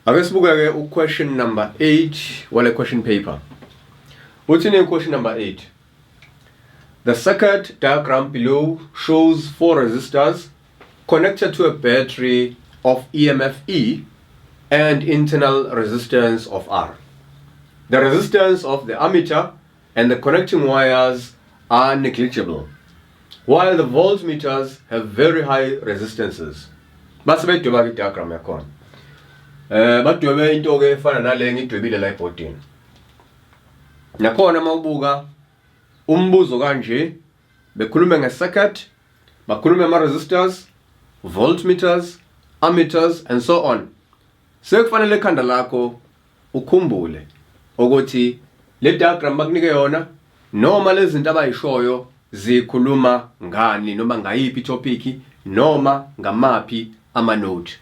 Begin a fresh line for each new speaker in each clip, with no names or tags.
Ake sibuke-ke u-question number 8 wale question paper. Uthini question number 8? The circuit diagram below shows four resistors connected to a battery of EMF E and internal resistance of R. The resistance of the ammeter and the connecting wires are negligible, while the voltmeters have very high resistances. Base bedweba ke diagram yakhona. Badwebe into ke efana nale ngidwebile la ebhodini. Nakhona mawubuka umbuzo kanje, bekhulume nge-circuit, bakhulume ama-resistors, voltmeters, ammeters and so on. Sekufanele ekhanda lakho ukhumbule ukuthi le diagram bakunike yona noma lezi zinto abayishoyo zikhuluma ngani, noma ngayiphi topic, noma ngamaphi ama-note.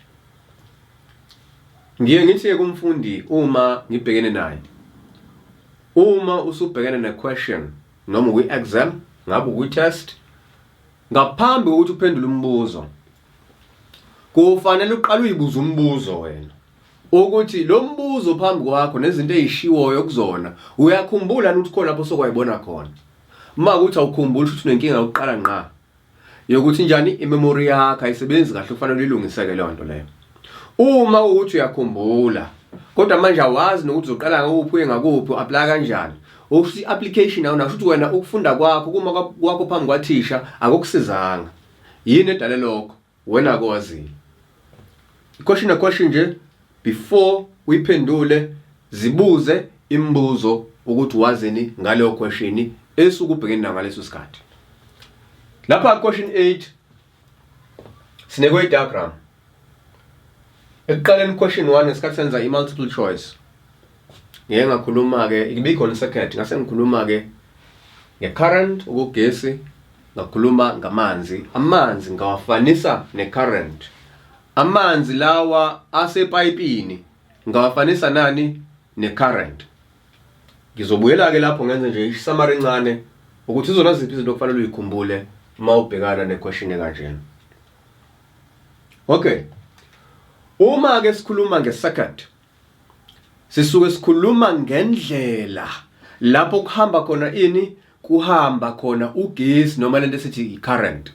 Ngiye ngithi kumfundi uma ngibhekene naye, uma usubhekene ne-question noma ukwi-exam, ngabe ukwi-test, ngaphambi kokuthi uphendule umbuzo kufanele uqale uyibuze umbuzo wena ukuthi lo mbuzo phambi kwakho nezinto ezishiwoyo kuzona uyakhumbula ukuthi khona lapho sokwayibona khona. Uma ukuthi awukhumbuli, ukuthi unenkinga yokuqala ngqa yokuthi njani imemory yakho ayisebenzi kahle, kufanele uyilungiseke leyo nto leyo. Uma ukuthi uyakhumbula kodwa manje awazi nokuthi uzoqala ngakuphi, uye ngakuphi, u-apply kanjani, ukuthi i-application awunayo, ukuthi wena ukufunda kwakho kuma kwakho phambi kwathisha akukusizanga. Yini edale lokho? Wena akwazi. Question a question nje, before uyiphendule zibuze imibuzo ukuthi wazini ngaleyo question esuke ubhekene nayo ngaleso sikhathi. Lapha question 8 sinikwe i-diagram. Ekuqaleni question 1, ngesikhathi senza i-multiple choice, ngeke ngakhuluma ke ibikhona circuit, ngase ngikhuluma ke nge-current, ukugesi, ngakhuluma ngamanzi. Amanzi ngawafanisa ne-current. Amanzi lawa asepayipini ngawafanisa nani? Ne-current. Ngizobuyela ke lapho ngenze nje i-summary encane ukuthi izona ziphi izinto okufanele uyikhumbule uma ubhekana ne-question kanjena. Okay, uma ke sikhuluma nge-circuit, sisuke sikhuluma ngendlela lapho kuhamba khona ini, kuhamba khona ugesi noma lento esithi i-current.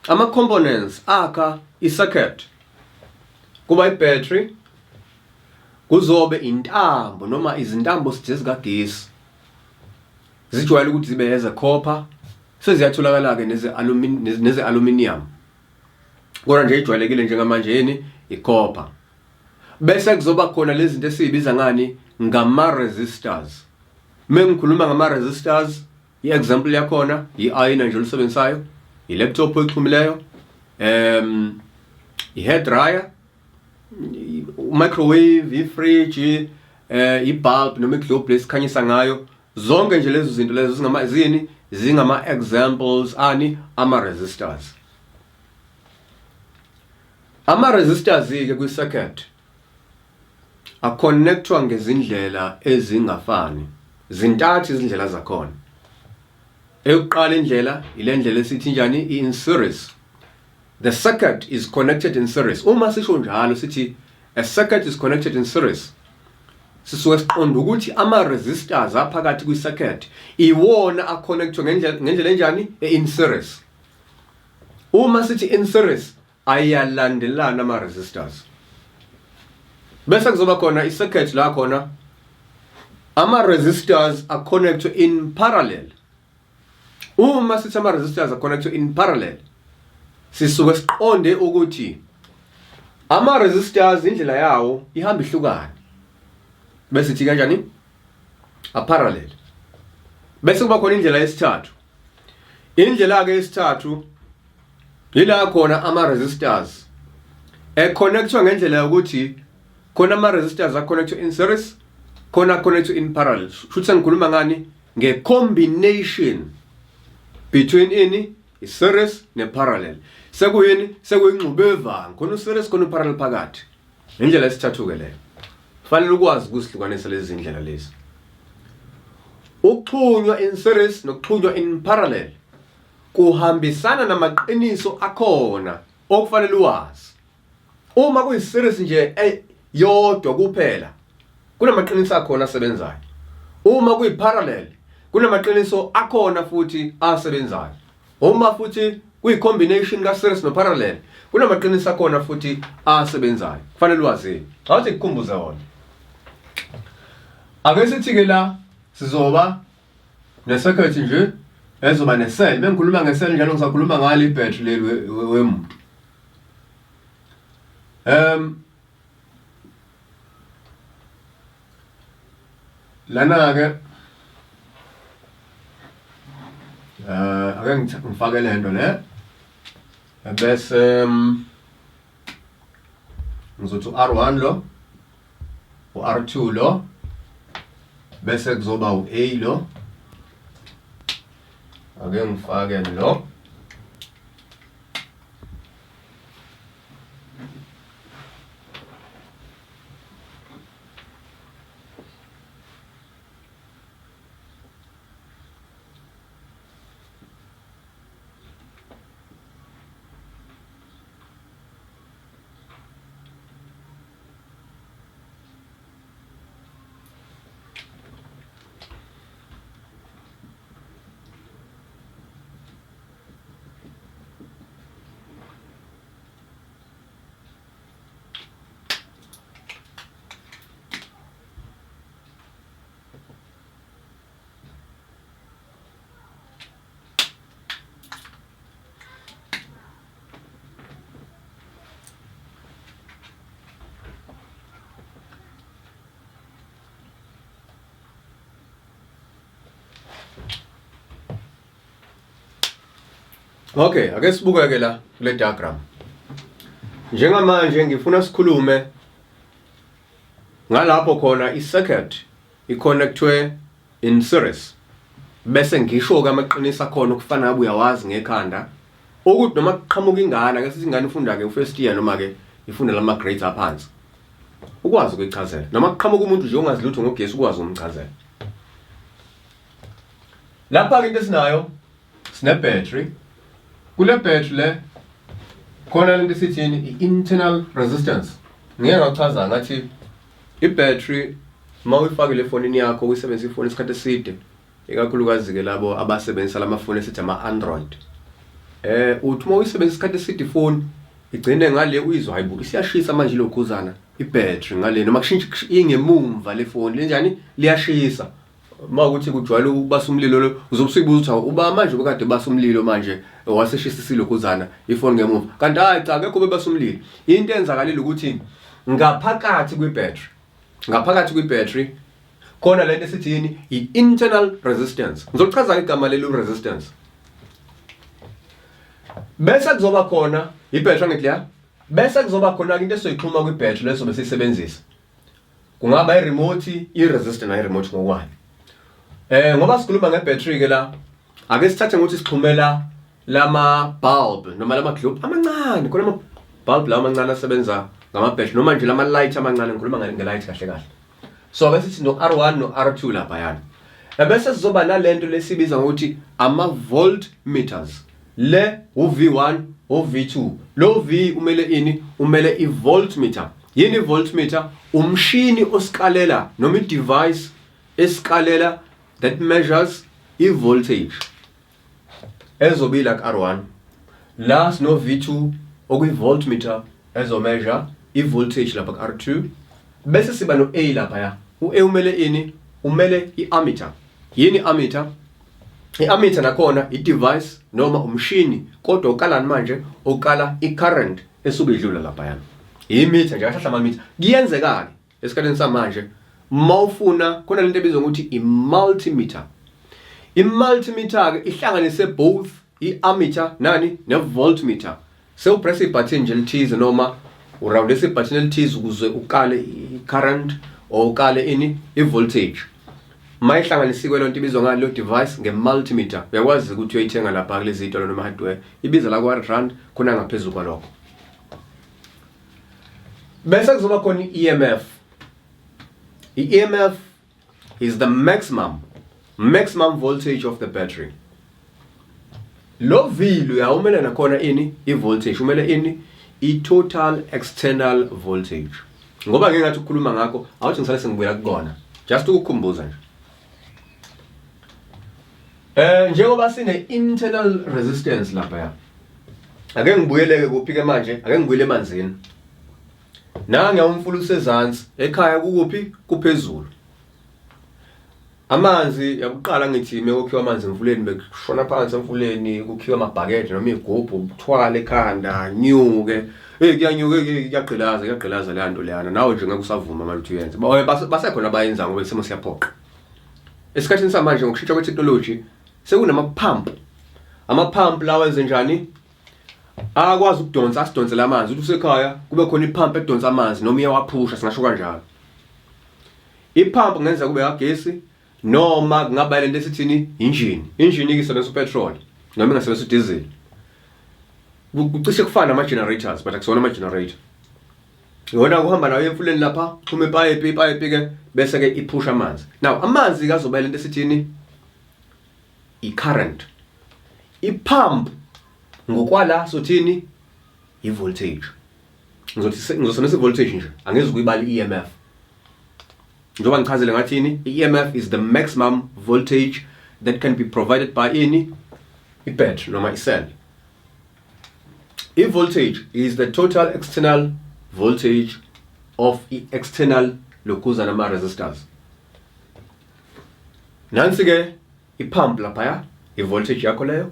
Ama components akha i-circuit kuba i-battery, kuzobe intambo noma izintambo zikagesi, zijwayele ukuthi zibe eze-copper, seziyatholakala ke neze aluminium, kodwa nje ijwayelekile njengamanje yini? I-copper. Bese kuzoba khona lezi zinto esizibiza ngani? Ngama resistors. Mengikhuluma ngama resistors, i-example yakhona i-ayina nje olusebenzisayo, i-laptop oyixhumileyo, i-hair dryer, microwave, i-fridge, i-bulb noma i-globe lesikhanyisa ngayo. Zonke nje lezo zinto lezo zingama zini? Zingama examples ani? Ama resistors. Ama resistors ke kwi-circuit aconnectwa ngezindlela ezingafani. Zintathu izindlela zakhona. Eyokuqala indlela ile ndlela esithi njani? In series. The circuit is connected in series. Uma sisho njalo sithi a circuit is connected in series, sisuke siqonda ukuthi ama resistors aphakathi kwi-circuit iwona aconnectwe ngendlela enjani? In series. Uma sithi in series, ayalandelana ama resistors. Bese kuzoba khona i-circuit la khona ama resistors are connected in parallel. Uma sithi ama resistors are connected in parallel, sisuke siqonde ukuthi ama resistors indlela yawo ihamba ihlukane. Bese sithi kanjani? A parallel. Bese kuba khona indlela yesithathu. Indlela ke yesithathu ila khona ama resistors econnectwa ngendlela yokuthi khona ama resistors aconnectwe in series, khona connectwe in parallel. Shuthi sengikhuluma ngani? Nge-combination between ini? I-series ne-parallel. Sekuyini? Sekuyingxubevange, khona u-series, khona u-parallel phakathi. Indlela yesithathu ke leyo. Fanele ukwazi ukuzihlukanisa lezi zindlela lezi. Ukuxhunywa in series nokuxhunywa in parallel kuhambisana namaqiniso akhona okufanele uwazi. Uma kuyi-series nje yodwa kuphela kunamaqiniso akhona asebenzayo. Uma kuyi-parallel kunamaqiniso akhona futhi asebenzayo. Uma futhi kuyi-combination ka-series no-parallel kunamaqiniso akhona futhi asebenzayo. Kufanele uwazi. Awuthi ngikukhumbuze wona. Ake sithi-ke la sizoba ne-circuit nje ezoba ne-cell. Mengikhuluma nge-cell njalo ngisakhuluma ngalo i-battery leli wemuntu. Lana ke ake ngifake lento le bese ngizothi u-R1 lo u-R2 lo bese kuzoba u-A lo ake ngifake lo. Okay, ake sibuke-ke la kule diagram. Njengamanje ngifuna sikhulume ngalapho khona i-circuit i-connectwe in series. Bese ngisho-ke amaqiniso akhona okufana ngabe uyawazi ngekhanda ukuthi noma kuqhamuka ingane, ake sithi ingane ifunda-ke u-first year noma-ke ifunda lama-grades aphansi, ukwazi ukuyichazela. Noma kuqhamuka umuntu nje ongazi lutho ngogesi, ukwazi ukumchazela. Lapha-ke into esinayo sine-battery. Kule battery le khona lento esithini i-internal resistance. Ngike ngachaza ngathi i-battery uma uyifakile efonini yakho uyisebenzisa ifoni isikhathi eside, ikakhulukazi-ke labo abasebenzisa lamafoni esithi ama-Android, uthi uma uyisebenzisa isikhathi eside ifoni igcine ngale uyizwa hayibo isiyashisa manje ilokhuzana i-battery ngale, noma kushintsha ingemumva lefoni lenjani liyashisa. Uma ukuthi kujwayele ukubasa umlilo lo uzobe usuyibuza ukuthi hawu uba manje ubekade basa umlilo manje waseshisa isilokhuzana ifoni ngemuva, kanti hayi cha akekho bebasa umlilo. Into eyenzakalile ukuthi ngaphakathi kwi-battery, ngaphakathi kwi-battery khona lento esithi yini i-internal resistance. Ngizochaza igama leli resistance. Bese kuzoba khona i-battery angithi leya, bese kuzoba khona into esoyixhuma kwi-battery leso besiyisebenzisa. Kungaba i-remote, i-resistor nayo i-remote ngokwayo. Ngoba sikhuluma nge-battery ke la, ake sithathe ngokuthi sixhumela lama bulb noma lama globe amancane, khona ama bulb lawa amancane asebenza ngama battery noma nje lama light amancane, ngikhuluma nge light kahle kahle. So ake sithi no R1 no R2 lapha yana. Ebese sizoba nalento lesibiza ngokuthi ama volt meters. Le u V1 u V2. Lo V umele ini? Umele i voltmeter. Yini i-voltmeter? Umshini osikalela noma i-device esikalela that measures i-voltage ezobila ku-R1. La sino V2 okuyi-voltmeter ezomeasure i-voltage lapha ku-R2. Bese siba no-A laphaya. U-A umele ini? Umele i-ammeter. Yini i-ammeter? I-ammeter nakhona i-device noma umshini kodwa ukalani manje? Ukala i-current esuke idlula laphayana. Imitha nje, kahle amamitha. Kuyenzeka-ke esikhathini samanje mawufuna khona lento ebizwa ngokuthi i-multimeter. I-multimeter-ke ihlanganise both i-ammeter nani ne-voltmeter. Sewupress ibhathini nje elithize noma urawundisa ibhathini elithize ukuze ukale i-current or ukale ini i-voltage. Uma ihlanganisiwe lento ibizwa ngani lo device? Nge-multimeter. Uyakwazi ukuthi uyoyithenga lapha kulezi zitolo noma hardware, ibiza la kwa-rand khona ngaphezulu kwalokho. Bese kuzoba khona i-EMF. I-EMF is the maximum voltage of the battery. Lo V lo umele nakhona ini? I-voltage. Umele ini? I-total external voltage. Ngoba ngeke ngathi ukukhuluma ngakho, awuthi ngisale sengibuyela kukona. Just ukukukhumbuza nje. Njengoba sine internal resistance lapha ya. Ake ngibuyeleke kuphi ke manje? Ake ngibuyele emanzini. Nange umfula usezansi, ekhaya kukuphi? Kuphezulu. Amanzi yakuqala ngithi mekukhiwa amanzi emfuleni bekushona phansi emfuleni kukhiwa amabhakede noma igubhu kuthwale ekhanda nyuke. Hey kuyanyuka kuyagqilaza kuyagqilaza leya nto leyana nawe nje ngeke usavuma manje ukuthi uyenze. Basekhona abayenza ngoba isimo siyaphoqa. Esikhathini samanje ngokushintsha kwe-technology sekunama-pump. Ama-pump lawa enze njani? Akwazi ukudonsa asidonsele amanzi uthi usekhaya kube khona i-pump edonsa amanzi noma iyawaphusha singasho kanjalo. I-pump kungenzeka kube kagesi noma kungaba lento esithini injini. Injini isebenzisa upetrol noma ingasebenzisa udiesel. Kucishe kufana nama-generators but akusona ama-generator. Yona kuhamba nayo emfuleni lapha, xhuma ipayipi, ipayipi ke bese ke iphusha amanzi. Now amanzi kazoba lento esithini i-current. I-pump ngokwala sothini i-voltage. Ngizothi ngizosebenzisa i-voltage nje, angeze kuyibala i-EMF. Njengoba ngichazile ngathini, i-EMF is the maximum voltage that can be provided by ini i-battery noma i-cell. I-voltage is the total external voltage of i-external lokhuza nama resistors. Nansi ke i-pump laphaya, i-voltage yakho leyo.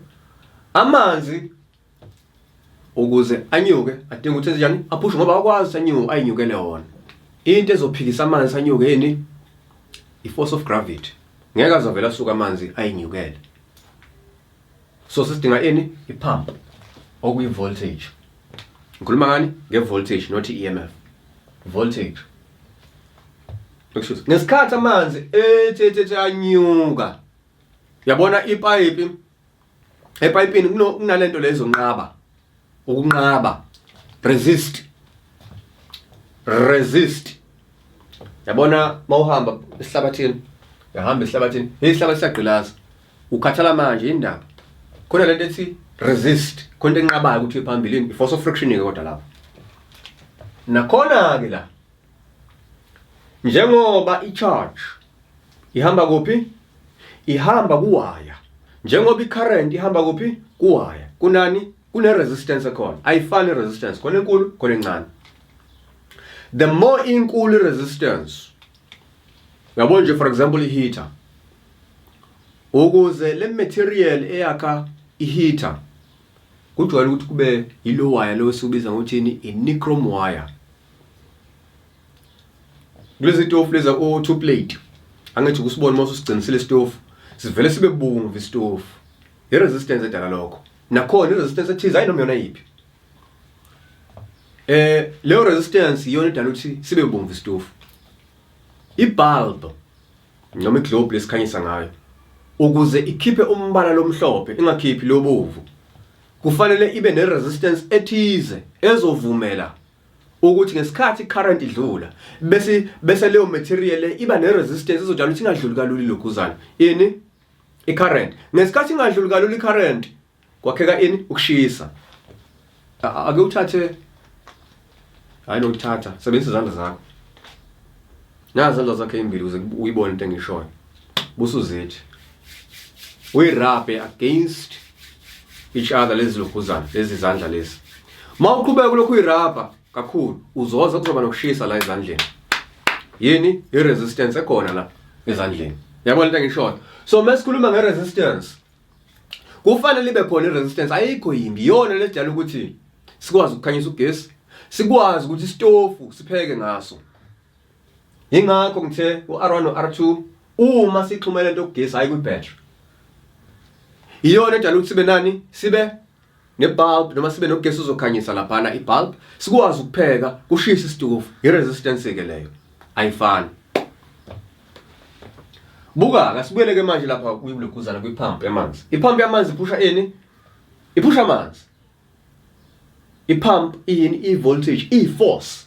Amanzi ukuze anyuke adinga ukuthi enze aphushe ngoba akwazi anyuke ayinyukele wona. Into ezophikisa amanzi anyuke yini? I-force of gravity. Ngeke azovela asuka amanzi ayinyukele. So sesidinga ini? I-pump okuyi-voltage. Ngikhuluma ngani? Nge-voltage not i-EMF. Voltage. Excuse. Ngesikhathi amanzi ethi ethi anyuka. Yabona ipayipi epayipini kunalento lezo nqaba. Ukunqaba. Resist. Resist. Yabona mawuhamba esihlabathini. Uyahamba esihlabathini. Isihlabathi siyagqilaza. Ukhathala manje indaba. Khona lento ethi resist, khona into enqabayo ukuthi phambilini, i-force of friction ke kodwa lapho. Nakhona ke la. Njengoba i-charge ihamba kuphi? Ihamba kuwaya. Njengoba i-current ihamba kuphi? Kuwaya. Kunani? Kune resistance ekhona. Ayifani resistance, khona enkulu, khona encane. The more inkulu resistance. Uyabona nje for example i-heater. Ukuze le material eyakha i-heater kujwayele ukuthi kube yilo wire lo esiwubiza ngokuthini i-nichrome wire. Kulezi tofu lezi o-two plate angithi kusibona uma ususigcinisile isitofu sivele sibe bomvu isitofu. I-resistance edala lokho. Nakhona i-resistance ethize hayi noma yona yiphi. Leyo resistance iyona edala ukuthi sibe bomvu isitofu. I-bulb noma iglobe lesikhanyisa ngayo ukuze ikhiphe umbala lomhlophe ingakhiphi lobovu kufanele ibe ne-resistance ethize ezovumela ukuthi ngesikhathi i-current idlula bese leyo material le iba ne-resistance ezodala ukuthi ingadluli kalula ilokhuzana ini i-current. Ngesikhathi ingadluli kalula i-current kwakheka ini ukushisa. Ake uthathe, hayi nokuthatha, sebenzisa izandla zakho. Nazi izandla zakho ezimbili ukuze uyibone into engishoyo. Busuzithi uyirabhe against each other lezi lokhuzana lezi zandla lezi. Uma uqhubeka kulokhu uyirabha kakhulu uzoza kuzoba nokushisa la ezandleni. Yini i-resistance ekhona la ezandleni? Yabona into engishoyo? So masikhuluma nge-resistance kufanele ibe khona i-resistance, ayikho yimbi iyona ledala ukuthi sikwazi ukukhanyisa ugesi, sikwazi ukuthi isitofu sipheke ngaso. Ingakho ngithe u-R1 no-R2 uma sixhumele into kugesi hayi kwi-battery. Iyona edala ukuthi sibe nani? Sibe ne-bulb noma sibe nogesi ozokhanyisa laphana i-bulb, sikwazi ukupheka kushisa isitofu. I-resistance ke leyo ayifani. Buka, kasibuyele ke manje lapha kuyilokuzana kwi-pump yamanzi. I-pump yamanzi iphusha ini? Iphusha amanzi. I-pump iyini? I-voltage, i-force.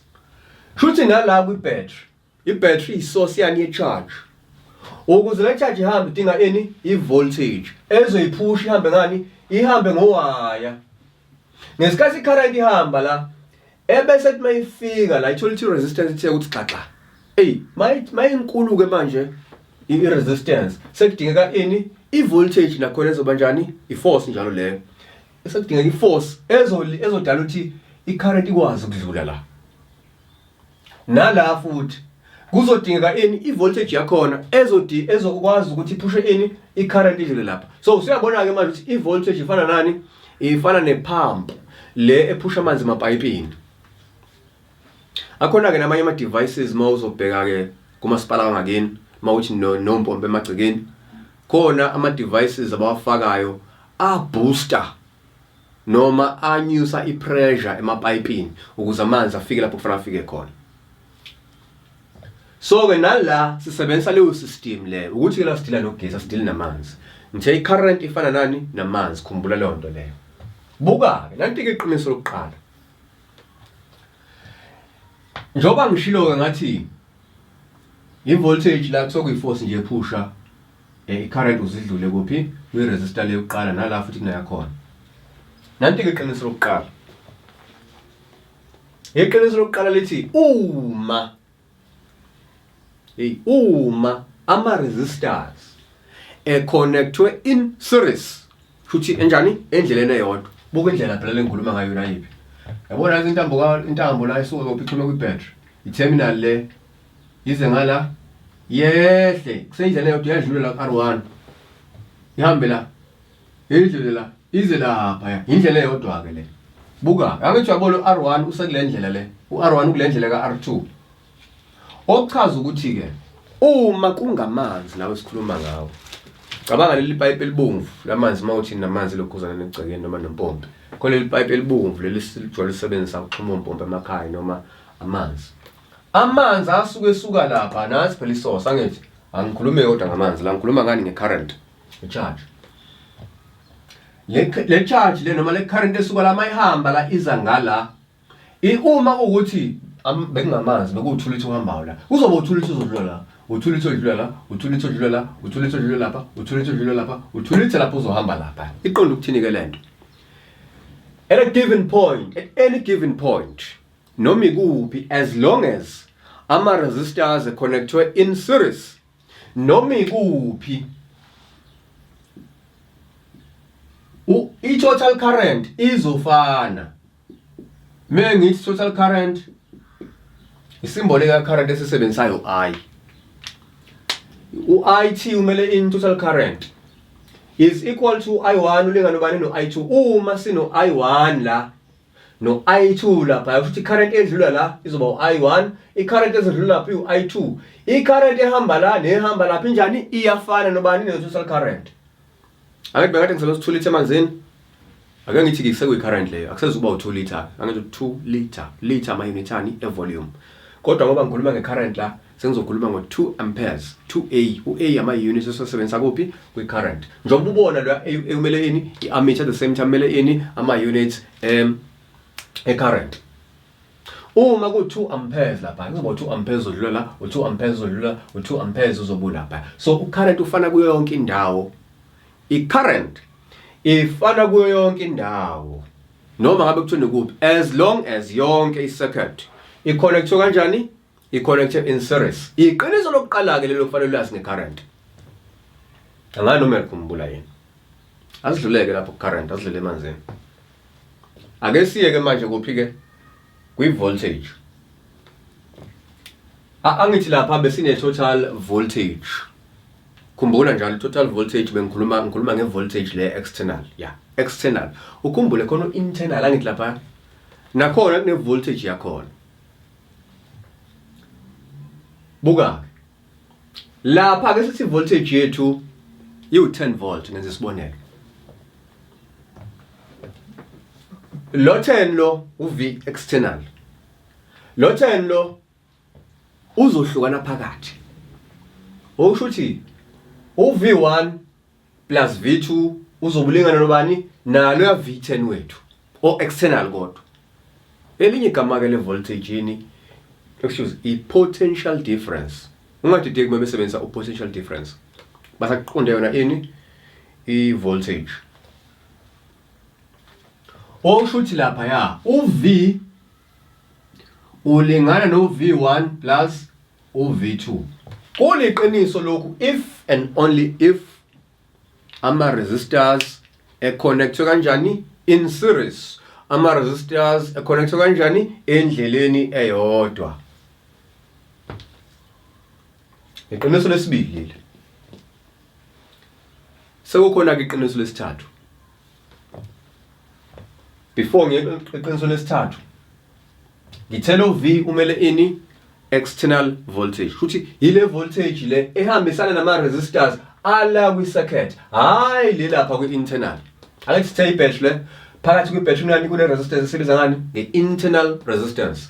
Shuthi nala kwi-battery. I-battery i-source yani ye-charge. Ukuze le charge ihambe idinga ini? I-voltage. Ezoyiphusha ihambe ngani? Ihambe ngowaya. Ngesikhathi i-current ihamba la, Ebese kuthi mayifika la ithola ukuthi resistance ithe ukuthi xaxa. Ey, mayinkulu ke manje i-resistance sekudingeka ini? I-voltage nakhona ezoba njani? I-force njalo leyo. Sekudingeka i-force ezodala ukuthi i-current ikwazi ukudlula la. Nala futhi kuzodingeka ini? I-voltage yakhona ezodi ezokwazi ukuthi iphushe ini? I-current idlule lapha. So usuyabona-ke manje ukuthi i-voltage ifana nani? Ifana ne-pump le ephusha amanzi emapayipini. Akhona-ke namanye ama-devices uma uzobheka-ke kumasipala wangakini, uma uthi nompompi emagcekeni, khona ama-devices abawafakayo a-booster noma anyusa i-pressure emapayipini ukuze amanzi afike lapho kufanele afike khona. So ke nala sisebenzisa leyo system leyo ukuthi ke la sidila nogesi asidili namanzi. Ngithe i-current ifana nani? Namanzi, khumbula leyo nto leyo. Buka ke nanti ke iqiniso lokuqala. Njengoba ngishilo ke ngathi i-voltage la kusokuyi-force nje ephusha i-current uzidlule kuphi kwi-resistor le yokuqala nala futhi kunayakhona. Nanti ke iqiniso lokuqala. Iqiniso lokuqala lithi uma hey uma ama resistors econnectwe in series futhi enjani endleleni eyodwa. Buka indlela phela lengikhuluma ngayo yona yiphi. Yabona intambo ka intambo la isuka kuphi ixhume kwi battery. I terminal le ize ngala yehle kusendlela eyodwa yadlula la ku R1 ihambe la idlule la ize lapha ya indlela eyodwa ke le. Buka angithi uyabona u-R1 usekule ndlela le, u-R1 ukule ndlela ka-R2, okuchaza ukuthi ke uma kungamanzi lawo esikhuluma ngawo, cabanga leli pipe elibomvu lamanzi uma uthi namanzi lokhuzana negcekeni noma nempompi, khona leli pipe elibomvu leli sijwayele ukusebenzisa ukuxhuma ompompi emakhaya noma amanzi. Amanzi asuke esuka lapha, nasi phela isource, angithi angikhulume kodwa ngamanzi la, ngikhuluma ngani? Nge-current, i-charge le charge le noma le current esuka la mayihamba la iza ngala. Uma ukuthi bekungamanzi bekuwu-2 litre ohambayo la, kuzoba u-2 litre uzodlula la, u-2 litre odlula la, u-2 litre odlula la, u-2 litre odlula lapha, u-2 litre odlula lapha, u-2 litre lapha uzohamba lapha. Iqonde ukuthini ke lento? At a given point, at any given point, noma ikuphi, as long as ama resistors connectwe in series, noma ikuphi, i-total current izofana. Mengithi total current, isimboli ka current esisebenzisayo I, u-IT umele in total current is equal to I1 ulingana ubani no-I2. Uma sino I1 la no I2 lapha, kusho ukuthi i-current edlula la izoba u-I1, i-current ezodlula lapha iwu-I2. I-current ehamba la nehamba lapha injani? Iyafana nobani? Ne-total current. Angithi bekade ngisebenzisa 2 litre emanzini, ake ngithi ke sekuyi-current leyo, akusezukuba u-2 litre, angithi 2 litre, litre ama-unit ani? E-volume. Kodwa ngoba ngikhuluma nge-current la, sengizokhuluma ngo-2 amperes, 2A, u-A ama-units esosebenzisa kuphi? Kwi-current. Njengoba ubona lo A umele ini? I-ammeter. At the same time kumele ini? Ama-units e-current. Uma ku-2 amperes lapha, kuzoba u-2 amperes odlula la, u-2 amperes odlula, u-2 amperes uzobu lapha. So u-current ufana kuyo yonke indawo, i-current ifana kuyo yonke indawo noma ngabe kuthiwa kuphi, as long as yonke i-circuit i-connectwe kanjani? I-connected in series. Iqiniso lokuqala-ke lelo kufanele ulazi nge-current. Angani noma uyakhumbula yini? Asidluleke lapho ku-current, asidlule emanzini. Ake siye-ke manje kuphi-ke? Kwi-voltage. Angithi lapha besine-total voltage. Khumbula njalo total voltage bengikhuluma ngikhuluma nge-voltage le external, ya external. Ukhumbule khona u-internal, angithi lapha nakhona kune-voltage yakhona. Buka lapha ke, sithi voltage yethu iwu-10 volt, ngenza isibonelo. Lo 10 lo uV external, lo 10 lo uzohlukana phakathi, okusho ukuthi uV1 plus V2 uzobulingana nobani? Nalo ya V10 wethu o external. Kodwa elinye igama ke le voltage yini? Excuse, i potential difference. Ungadideki uma besebenzisa u potential difference, basakuqonde yona ini? I voltage. Okusho ukuthi lapha ya uV Ulingana no V1 plus uV2. Kuliqiniso lokhu if and only if ama resistors econnectwe kanjani in series, ama resistors econnectwe kanjani endleleni eyodwa. Iqiniso lesibili leli. Sekukhona ke iqiniso lesithathu. Before ngiye iqiniso lesithathu, ngithela u-V umele ini? External voltage. Futhi yile voltage le ehambisana nama resistors ala kwi circuit, hayi le lapha kwi internal. Ake sithe i-battery le, phakathi kwi-battery kunani? Kune resistance esibiza ngani? Nge-internal resistance.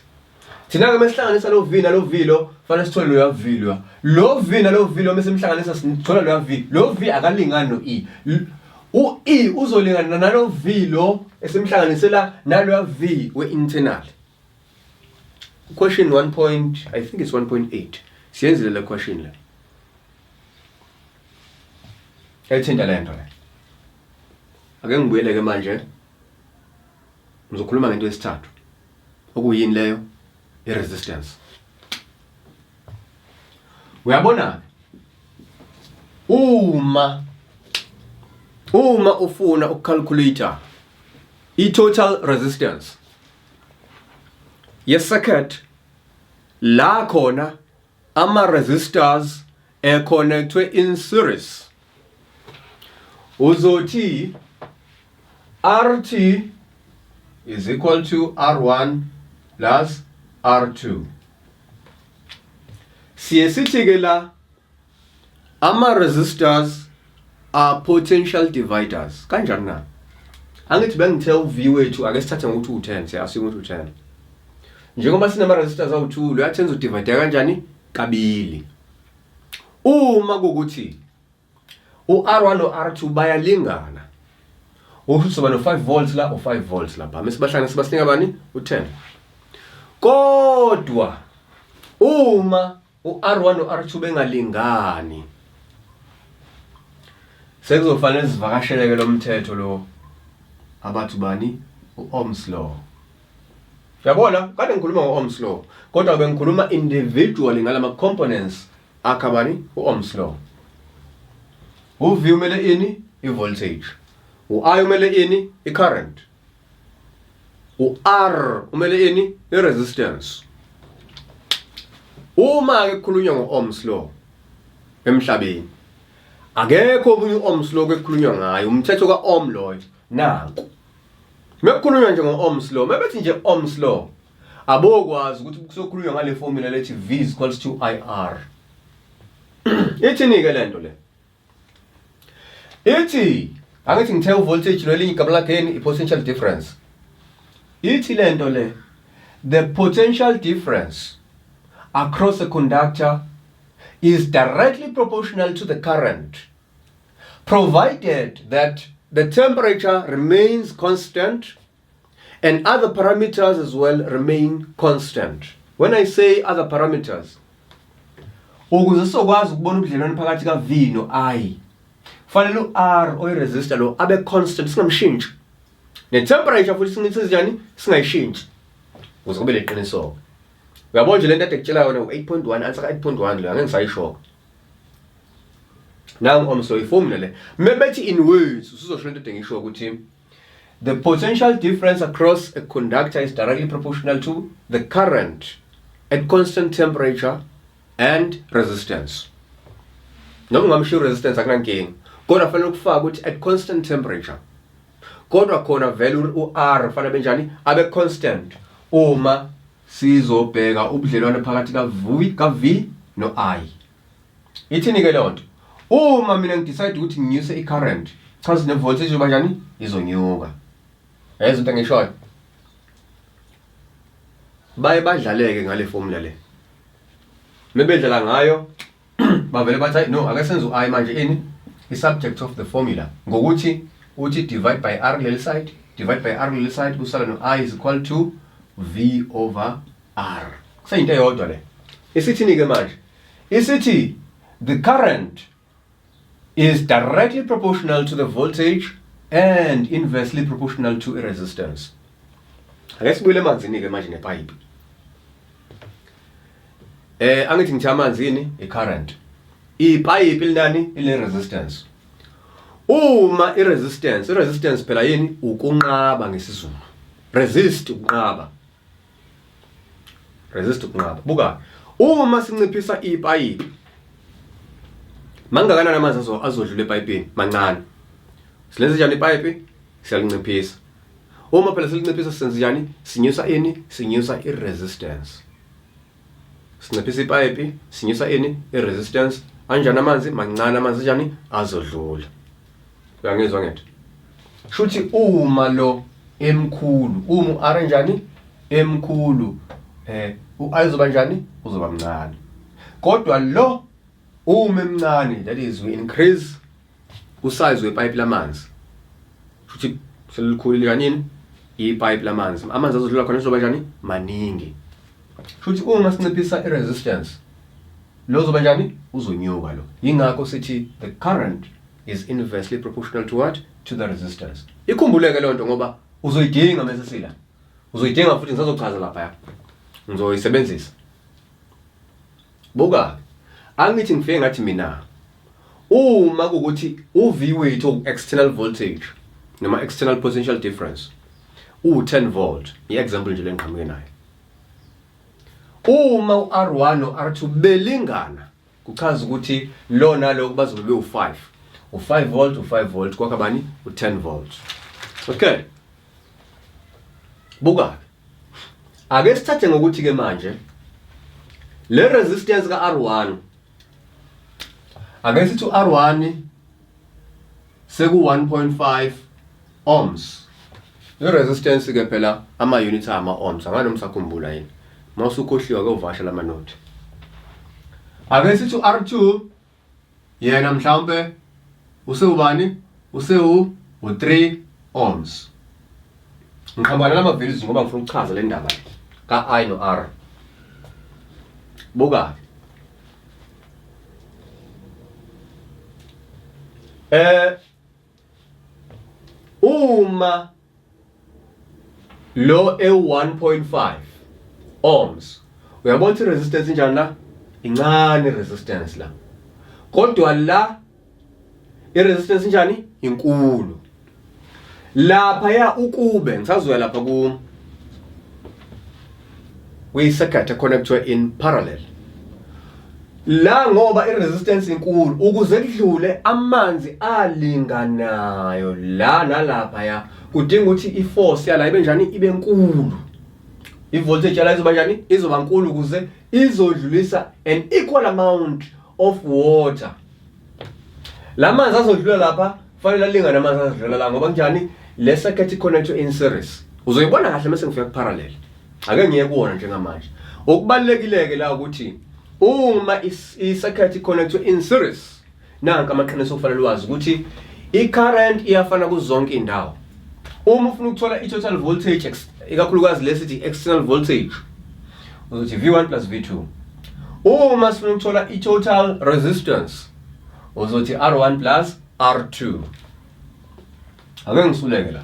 Thina-ke mesihlanganisa lo V nalo V lo, fanele sithole loya V loya. Lo V nalo V lo mesimhlanganisa sithola loya V. Lo V akalingani no E. U E uzolingana nalo V lo esimhlanganisela naloya V we-internal. Question 1 point, I think it's 1.8. Siyenzile le question le. Ethinta le nto le. Ake ngibuyele ke manje. Ngizokhuluma ngento yesithathu. Okuyini leyo? I-resistance. Uyabona uma ufuna ukucalculate i-total resistance ye-circuit la khona ama-resistors econnectwe in series, uzothi RT is equal to R1 plus R2. Siye sithi ke la ama resistors are potential dividers. Kanjani na? Angithi bengithe u-V wethu ake sithathe ngokuthi u-10, siyasima ukuthi u-10. Njengoba sinama resistors awu-2, lo ya-10 uzodivide kanjani? Kabili. Uma kukuthi u-R1 no-R2 bayalingana, usho soba no-5 volts la, u-5 volts lapha, mase bahlangana sibasinika bani? U-10. Kodwa uma u-R1 no-R2 bengalingani, sekuzofanele sivakasheleke lo mthetho lo abathi bani? U-Ohm's law. Uyabona, kade ngikhuluma ngo-Ohm's law, kodwa bengikhuluma individually ngalama components akha bani? U-Ohm's law. U-V umele ini? I-voltage. U-I umele ini? I-current. U-R umele ini? I-resistance. Uma ke kukhulunywa ngo-Ohm's law emhlabeni, akekho omunye u-Ohm's law ekukhulunywa ngayo, umthetho ka-Ohm loyo. Nanku. Mekukhulunywa nje ngo-Ohm's law, mebethi nje Ohm's law, abokwazi ukuthi kusokhulunywa ngale formula lethi V is equals to IR. Ithini ke lento le? Ithi angithi ngithe uvoltage lo elinye igama lakhe yini? I-potential difference. Ithi lento le, the potential difference across a conductor is directly proportional to the current, provided that the temperature remains constant and other parameters as well remain constant. When I say other parameters, ukuze sizokwazi ukubona ubudlelwano phakathi ka-V no-I, fanele u-R oyi-resistor lo abe constant, singamshintshi. Ne-temperature futhi singithi njani? Singayishintshi. Ukuze kube leqiniso. Uyabona nje lento ade kutshela yona u-8.1, answer ka-8.1 lo, angeke ngisayisho. Nangu Ohm's law, iformula le. Mebethi in words, usuzosho lento ade ngisho ukuthi the potential difference across a conductor is directly proportional to the current at constant temperature and resistance. Noma ungamshiya resistance akunankinga. Kodwa fanele ukufaka ukuthi at constant temperature. Kodwa khona vele u-R fanele benjani? Abe constant uma sizobheka ubudlelwano phakathi ka V no I. Ithini ke leyo nto? Uma mina ngidecide ukuthi nginyuse i-current, chaza ne-voltage izoba njani? Izonyuka. Yazi into engishoyo? Baye badlaleke ngale formula le. Mebedlala ngayo bavele bathi no, ake senze u-I manje ini? I-subject of the formula. Ngokuthi uthi divide by R kuleli side, divide by R kuleli side, kusala no I is equal to V over R. Kuseyinto eyodwa le. Isithini ke manje? Isithi the current is directly proportional to the voltage and inversely proportional to a resistance. Ake sibuyele emanzini ke manje nepipe. Angithi ngithi amanzi yini? I-current. Ipayipi linani? Ile resistance. Uma i-resistance, i-resistance phela yini? Ukunqaba ngesiZulu. Resist ukunqaba. Resist ukunqaba. Buka, uma sinciphisa ipayipi mangakanani amanzi azodlula epayipini? Mancane. Silenze njani ipayipi? Siyalinciphisa. Uma phela silinciphisa senze njani? Sinyusa ini? Sinyusa i-resistance. Sinciphisa ipayipi, sinyusa ini? I-resistance. Anjani amanzi? Mancane amanzi njani? Azodlula. Uyangizwa ngithi? Shuthi uma lo emkhulu, uma u-R njani? Emkhulu, u-I uzoba njani? Uzoba mncane. Kodwa lo uma emncane, that is we increase usize wepayipi lamanzi. Shuthi selikhulile kanini? Ipayipi lamanzi. Amanzi azodlula khona azoba njani? Maningi. Shuthi uma sinciphisa i-resistance, lo uzoba njani? Uzonyuka lo. Yingakho sithi the current is inversely proportional to what? To the resistance. Ikhumbuleke loo nto ngoba uzoyidinga mase sila. Uzoyidinga futhi ngisazochaza lapha. Ngizoyisebenzisa. Buka, angithi ngifike ngathi mina uma kukuthi uV wethu external voltage noma external potential difference u10 volt, i-example nje lengiqhamuke nayo. Uma uR1 noR2 belingana, kuchaza ukuthi lo nalo bazobe bewu5. U5 volt, u5 volt kwakha bani? U10 volt. Okay. Buka. Ake sithathe ngokuthi ke manje le resistance ka R1, ake sithi u-R1 seku 1.5 ohms. I resistance ke phela ama units ama ohms, angani umsakhumbula yini? Mawusukhohliwa ke uvasha lama note. Ake sithi u-R2 yena mhlawumbe usewubani? Usewu u3 ohms. Ngiqhamuka nalama values ngoba ngifuna ukuchaza le ndaba ka I no R. Buka. Uma lo e-1.5 ohms, uyabona ukuthi resistance injani la? Incane resistance la. Kodwa la i-resistance injani? Inkulu. Lapha ya ukube ngisazoya lapha ku kwi-circuit connected in parallel. La ngoba i-resistance inkulu ukuze kudlule amanzi alinganayo la nalapha ya kudinga ukuthi i-force yala ibe njani? Ibe nkulu. I-voltage yala izoba njani? Izoba nkulu ukuze izodlulisa an equal amount of water. La manzi azodlula lapha kufanele alingane amanzi azodlula la ngoba kunjani? Le circuit i-connected in series. Uzoyibona kahle mase ngifika ku-parallel. Ake ngiye kuwona njengamanje. Okubalulekile ke la ukuthi uma i-circuit i-connected in series, nanka amaqiniso okufanele wazi ukuthi i-current iyafana kuzo zonke indawo. Uma ufuna ukuthola i-total voltage, ikakhulukazi lesithi external voltage, uzothi V1 plus V2. Uma sifuna ukuthola i-total resistance, uzothi R1 plus R2. Ake ngisuleke la.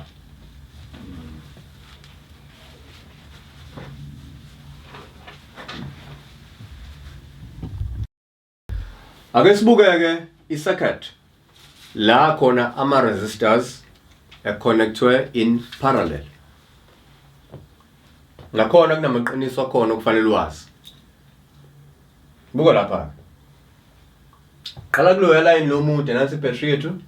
Ake sibukeke i-circuit la khona ama-resistors e-connectwe in parallel. Nakhona kunamaqiniso akhona okufanele uwazi. Buka lapha. Qala kuloya line lo mude, nansi ibhetri yethu.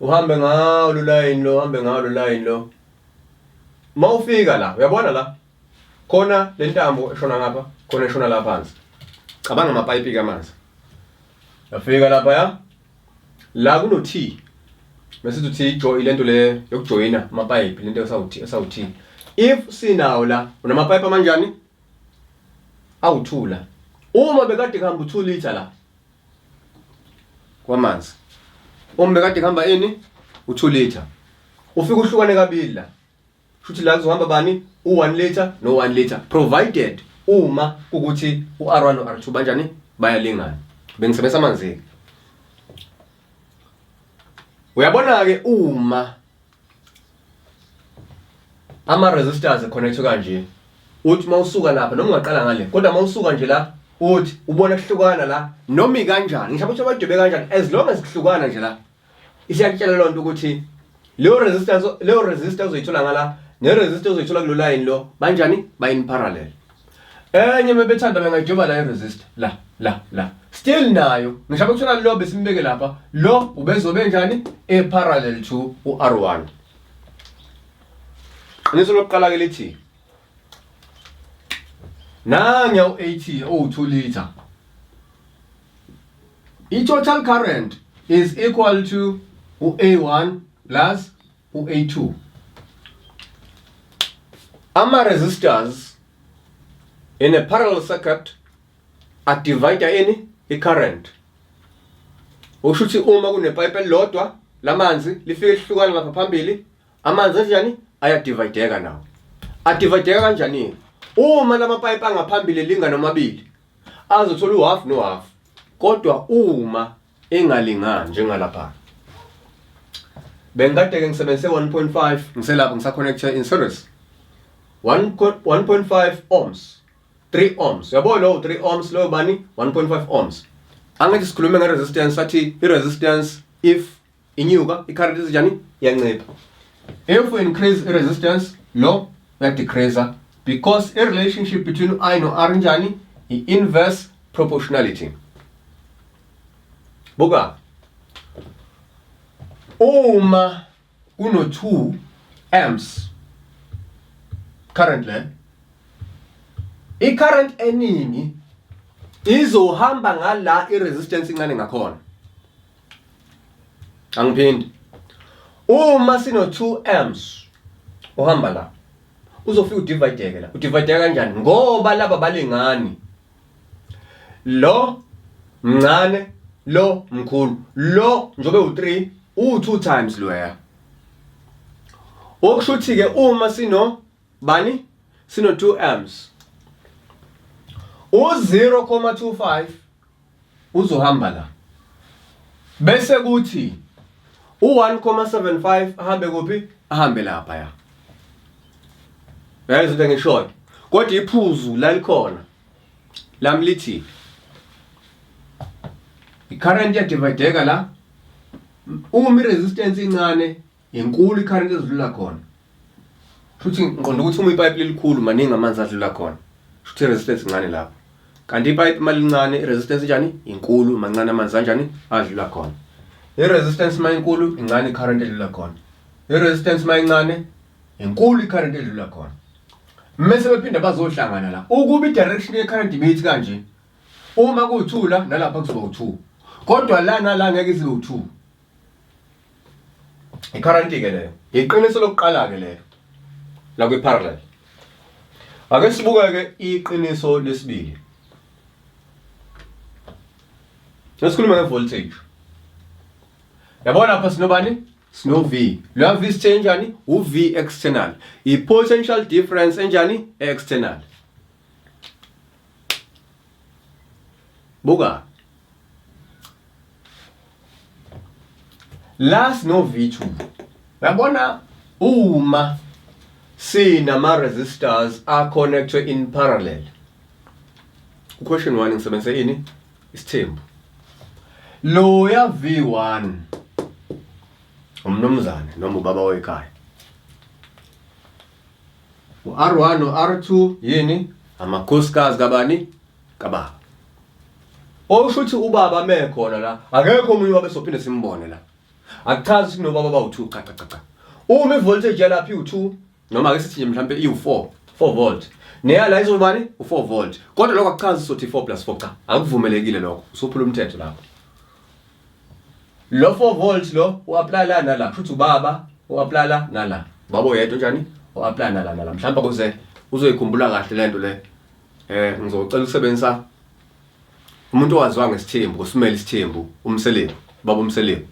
Uhambe ngawo lo line lo, uhambe ngawo lo line lo. Mawufika la, uyabona la? Khona le ntambo eshona ngapha, khona eshona la phansi. Cabanga amapayipi ke amanzi. Yafika lapha ya. La kuno T. Bese uthi join lento le yokujoyina amapayipi, lento esawuthi esawuthi. If sinawo la, unamapayipi amanjani? Awu2 la. Uma bekade kuhamba u2 liter la kwamanzi. Uma bekade kuhamba ini? U2 liter. Ufika uhlukane kabili la. Shuthi la kuzohamba bani? U1 liter no1 liter, provided uma ukuthi uR1 noR2 banjani? Bayalingana. Bengisebenzisa amanzi. Uyabona ke uma ama resistors connect kanje, uthi mawusuka lapha noma ungaqala ngale, kodwa mawusuka nje la Uthi ubona kuhlukana la noma ikanjani, ngisho ukuthi abadwebe kanjani, as long as kuhlukana nje la, isiyakutshela loo nto ukuthi leyo resistance, leyo resistor ozoyithola ngala ne resistor ozoyithola kulo line lo banjani, ba in parallel. Enye mebethanda bengayijoba la i-resistor la la la, still nayo ngisho bekuthola lo besimbeke lapha, lo ubezobe njani, e parallel to u-R1. Qiniso lokuqala ke lithi nanya u-80 owu-2 liter, i-total current is equal to u-A1 plus u-A2. Ama-resistors in a parallel circuit adivide ini? I-current. Usho ukuthi uma kunepayipi elilodwa lamanzi lifike lihlukane lapha phambili, amanzi anjani? Ayadivideka nawo. Adivideka kanjani? Uma lamapayipi angaphambili elingana omabili, azothola uhalf nohalf. Kodwa uma engalingani njengalapha, bengikade ke ngisebenzise 1.5, ngiselapha ngisaconnecta in series 1.5 ohms, 3 ohms, yabo lo 3 ohms lo bani 1.5 ohms. Angithi sikhulume nge-resistance, sathi i-resistance if inyuka i-current izinjani? Iyancipha. If we increase i-resistance, lo uyadecrease, because i-relationship between I no R njani? I-inverse proportionality. Buka, uma kuno 2 amps current le, i-current eningi izohamba ngala i-resistance incane ngakhona. Angiphindi, uma sino 2 amps uhamba la, uzofika udivideke la. Udivideka kanjani? Ngoba laba balingani, lo mncane, lo mkhulu, lo njobe u3 u2 times loya. Okusho ukuthi ke uma sino bani, sino 2 amps, u0.25 uzohamba la, bese kuthi u1.75 ahambe kuphi? Ahambe lapha. Ya, yazi into engishoyo, kodwa iphuzu la likhona lami lithi i-current iyadivideka la. Uma i-resistance incane, inkulu i-current ezidlula khona. Futhi ngiqonda ukuthi uma ipipe lilikhulu, maningi amanzi adlula khona, futhi i-resistance incane lapho. Kanti ipipe malincane, i-resistance njani? Inkulu, mancane amanzi anjani? Adlula khona. I-resistance mayinkulu, incane i-current edlula khona. I-resistance mayincane, inkulu i-current edlula khona. Mase bephinda bazohlangana la, ukuba i-direction ye-current ibithi kanje, uma kuwu-2 la nalapha kuzoba u-2, kodwa la nala ngeke izibe u-2 i-current ke leyo. Iqiniso lokuqala ke lelo la kwi-parallel. Ake sibuke-ke iqiniso lesibili. Nesikhuluma nge-voltage, yabona lapha sinobani? Sino V. Loya V sithe njani? U-V external, i-potential difference enjani? External. Buka la, sino V2. Yabona uma sinama resistors are connected in parallel, question 1 ngisebenzise ini? Isithembu. Loya V1 umnumzane noma ubaba wekhaya, u-R1 no-R2 yini? Amakhosikazi kabani? Kababa. Okusho ukuthi ubaba mekhona la, akekho omunye ubaba esophinde simbone la. Akuchazi ukuthi kunobaba bawu-2. Cha, cha, cha, cha. Uma ivoltage yalapha iwu-2, noma ake sithi nje mhlampe iwu-4, 4 volt, neyala izobani? U-4 volt. Kodwa lokho akuchazi sothi 4 plus 4. Cha, akuvumelekile lokho, usuphula umthetho lapho. Lo 4 volt lo u-apply la nala, futhi ubaba u-apply la nala, baba oyedwa njani u-apply nala nala. Mhlawumbe kuze uzoyikhumbula kahle lento le, ngizocela ukusebenzisa umuntu owaziwa ngesithembu, kusumela isithembu, uMseleku, baba uMseleku.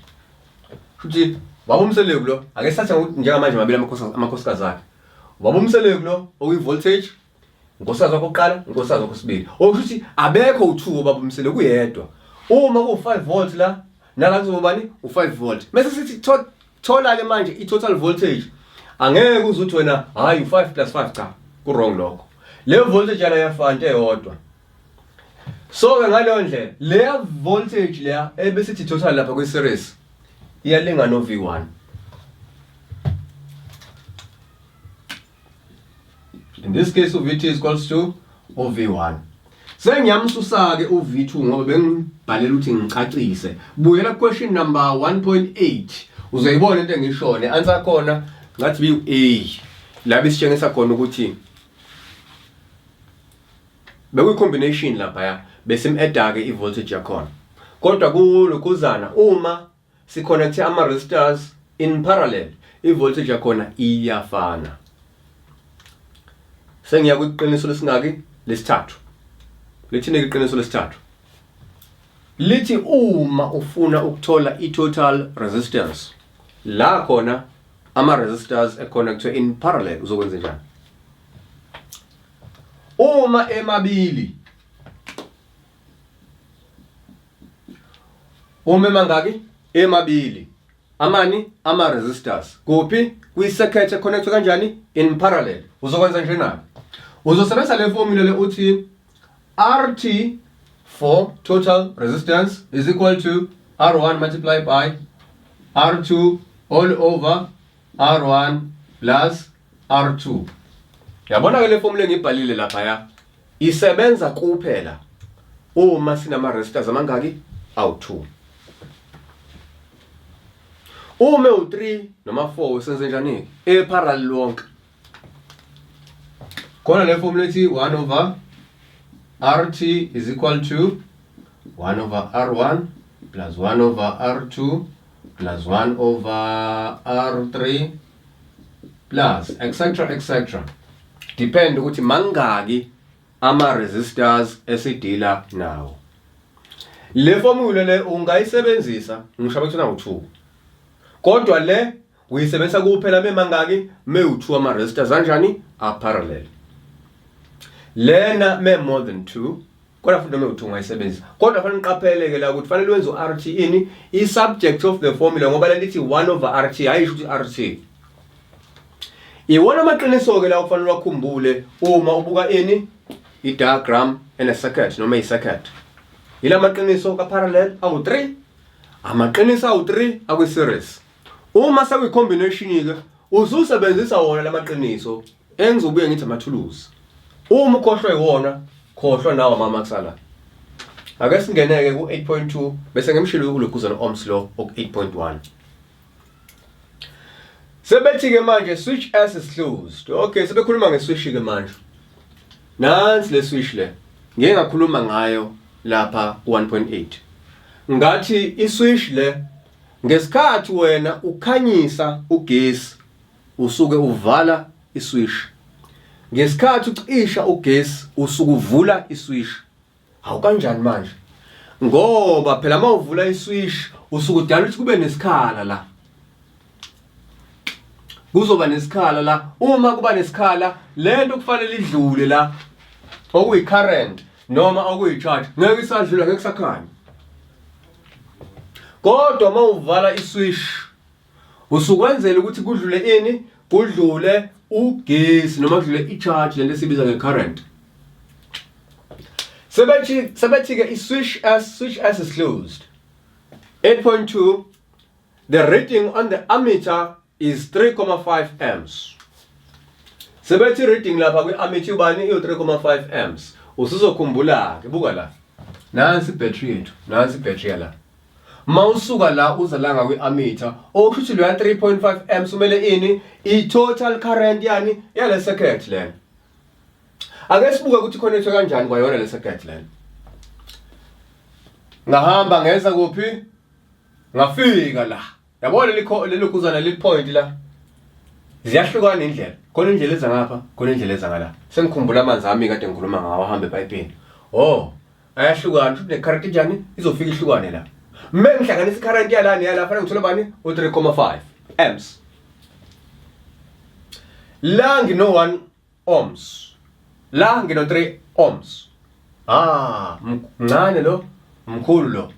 Futhi baba uMseleku lo, ake sithathe ngokuthi njengamanje mabili amakhosikazi akhe. Baba uMseleku lo okuyi-voltage, unkosikazi wakho oqala, unkosikazi wakho sibili. Okusho ukuthi abekho u2 baba uMseleku, uyedwa. Uma ku-5 volt la nala, kuzoba bani? U-5 volt. Mase sithi thola ke manje i-total voltage, angeke uze uthi wena hayi u-5 plus 5. Cha, ku wrong lokho. Leyo voltage yala yafana, into eyodwa. So ke ngaleyo ndlela leya voltage leya ebesithi total lapha kwi series iyalingana no V1. In this case uVT is equals to uV1. Sengiyamsusa ke uV2 ngoba bengibhalela ukuthi ngicacise. Buyela question number 1.8 uzoyibona into engishone. Answer khona ngathi bi A. La besitshengisa khona ukuthi bekuyi-combination laphaya besim-eda-ke i-voltage yakhona kodwa kulokhuzana uma si-connecte ama-resistors in parallel i-voltage yakhona iyafana. Sengiya kwiqiniso lesingaki? Lesithathu. Lithini iqiniso lesithathu? Lithi uma ufuna ukuthola i-total resistance la khona ama-resistors e-connectwe in parallel uzokwenza njani? Uma emabili uma emangaki? Emabili. Amani? Ama resistors. Kuphi? Kwi circuit econnectwe kanjani? In parallel. Uzokwenza nje na? Uzosebenzisa le formula le uthi RT for total resistance is equal to R1 multiplied by R2 all over R1 plus R2. Yabona ke le formula engibhalile lapha ya isebenza kuphela uma sinama resistors amangaki? Awu2. Uma u3 noma 4 senze njani? E parallel wonke. Khona le formula ethi 1 over RT is equal to 1 over R1 plus 1 over R2 plus 1 over R3 plus etc etc. Depend ukuthi mangaki ama resistors esidila nawo. Le formula le ungayisebenzisa ngisho bekuthina u2. Kodwa le uyisebenzisa kuphela memangaki mewu2 ama resistors anjani a parallel. Lena me more than 2 kodwa futhi noma ewu-2 ungayisebenzisa kodwa fanele niqaphele ke la ukuthi fanele wenze u-RT ini i-subject of the formula ngoba lento ithi 1 over RT ayisho ukuthi RT iwona amaqiniso-ke la okufanele wakhumbule uma ubuka ini i-diagram ene-circuit noma i-circuit yila maqiniso ka-parallel awu-3 amaqiniso awu-3 akwi-series uma sekuyi-combination-ke ususebenzisa wona lamaqiniso Engizobuye ngithi amathuluzi. Uma ukhohlwa iwona, khohlwa nawo mama kusala. Ake singeneke ku-8.2 bese ngimshilo ulokhuzana Ohm's law oku-8.1. Sebethi ke manje switch S is closed. Okay, sebekhuluma nge-switch ke manje. Nansi le switch le. Ngeke ngakhuluma ngayo lapha ku-1.8. Ngathi i-switch le ngesikhathi wena ukhanyisa ugesi usuke uvala iswishi. Ngesikhathi ucisha ugesi usuke uvula iswishi. Hawu kanjani manje? Ngoba phela uma uvula iswishi usuke udala ukuthi kube nesikhala la. Kuzoba nesikhala la. Uma kuba nesikhala lento kufanele idlule la okuyi current noma okuyi charge ngeke isadlula ngeke kusakhanya. Kodwa uma uvala iswishi Usukwenzela ukuthi kudlule ini? Kudlule ugesi noma kudlule i-charge lento esibiza nge-current. Sebethi sebethi ke i-switch S switch S is closed. 8.2 The reading on the ammeter is 3.5 amps. Sebethi reading lapha kwi-ammeter ubani iyo 3.5 amps. Usuzokhumbula ke buka la. Nansi i-battery yethu, nansi i-battery yala. Mawusuka la uza la ngakwi-ammeter okusho ukuthi loya 3.5 amps umele ini i-total current yani yale circuit lena. Ake sibuke ukuthi connectwe kanjani kwayona le circuit lena. Ngahamba ngeza kuphi? Ngafika la. Yabona leli khuzana leli point la. Ziyahlukana indlela. Khona indlela eza ngapha, khona indlela eza ngala. Sengikhumbula amanzi ami kade ngikhuluma ngawo ahambe epayipini. Oh, ayahlukana futhi ne-current njani izofika ihlukane la. Mme ngihlanganisa i-current yala neyala fanele ngithole bani? U-3.5 amps. La ngino 1 ohms. La ngino 3 ohms. Ah, mncane lo, mkhulu lo.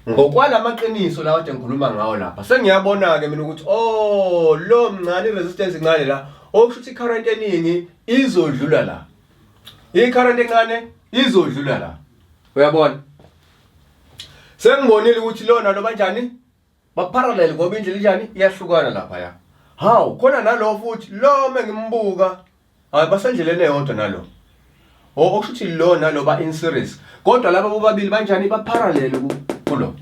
Ngokwalamaqiniso lawa kade ngikhuluma ngawo lapha, sengiyabona ke mina ukuthi oh, lo mncane resistance incane la, okusho ukuthi current eningi izodlula la. I-current encane izodlula la. Uyabona? Sengibonile ukuthi lona lo banjani? Ba parallel ngoba indlela injani? Iyahlukana lapha ya. Hawu, khona nalo futhi lo mengimbuka. Hayi basendleleni eyodwa nalo. Oh, okusho ukuthi lo nalo ba in series. Kodwa laba bobabili banjani? Ba parallel kulo.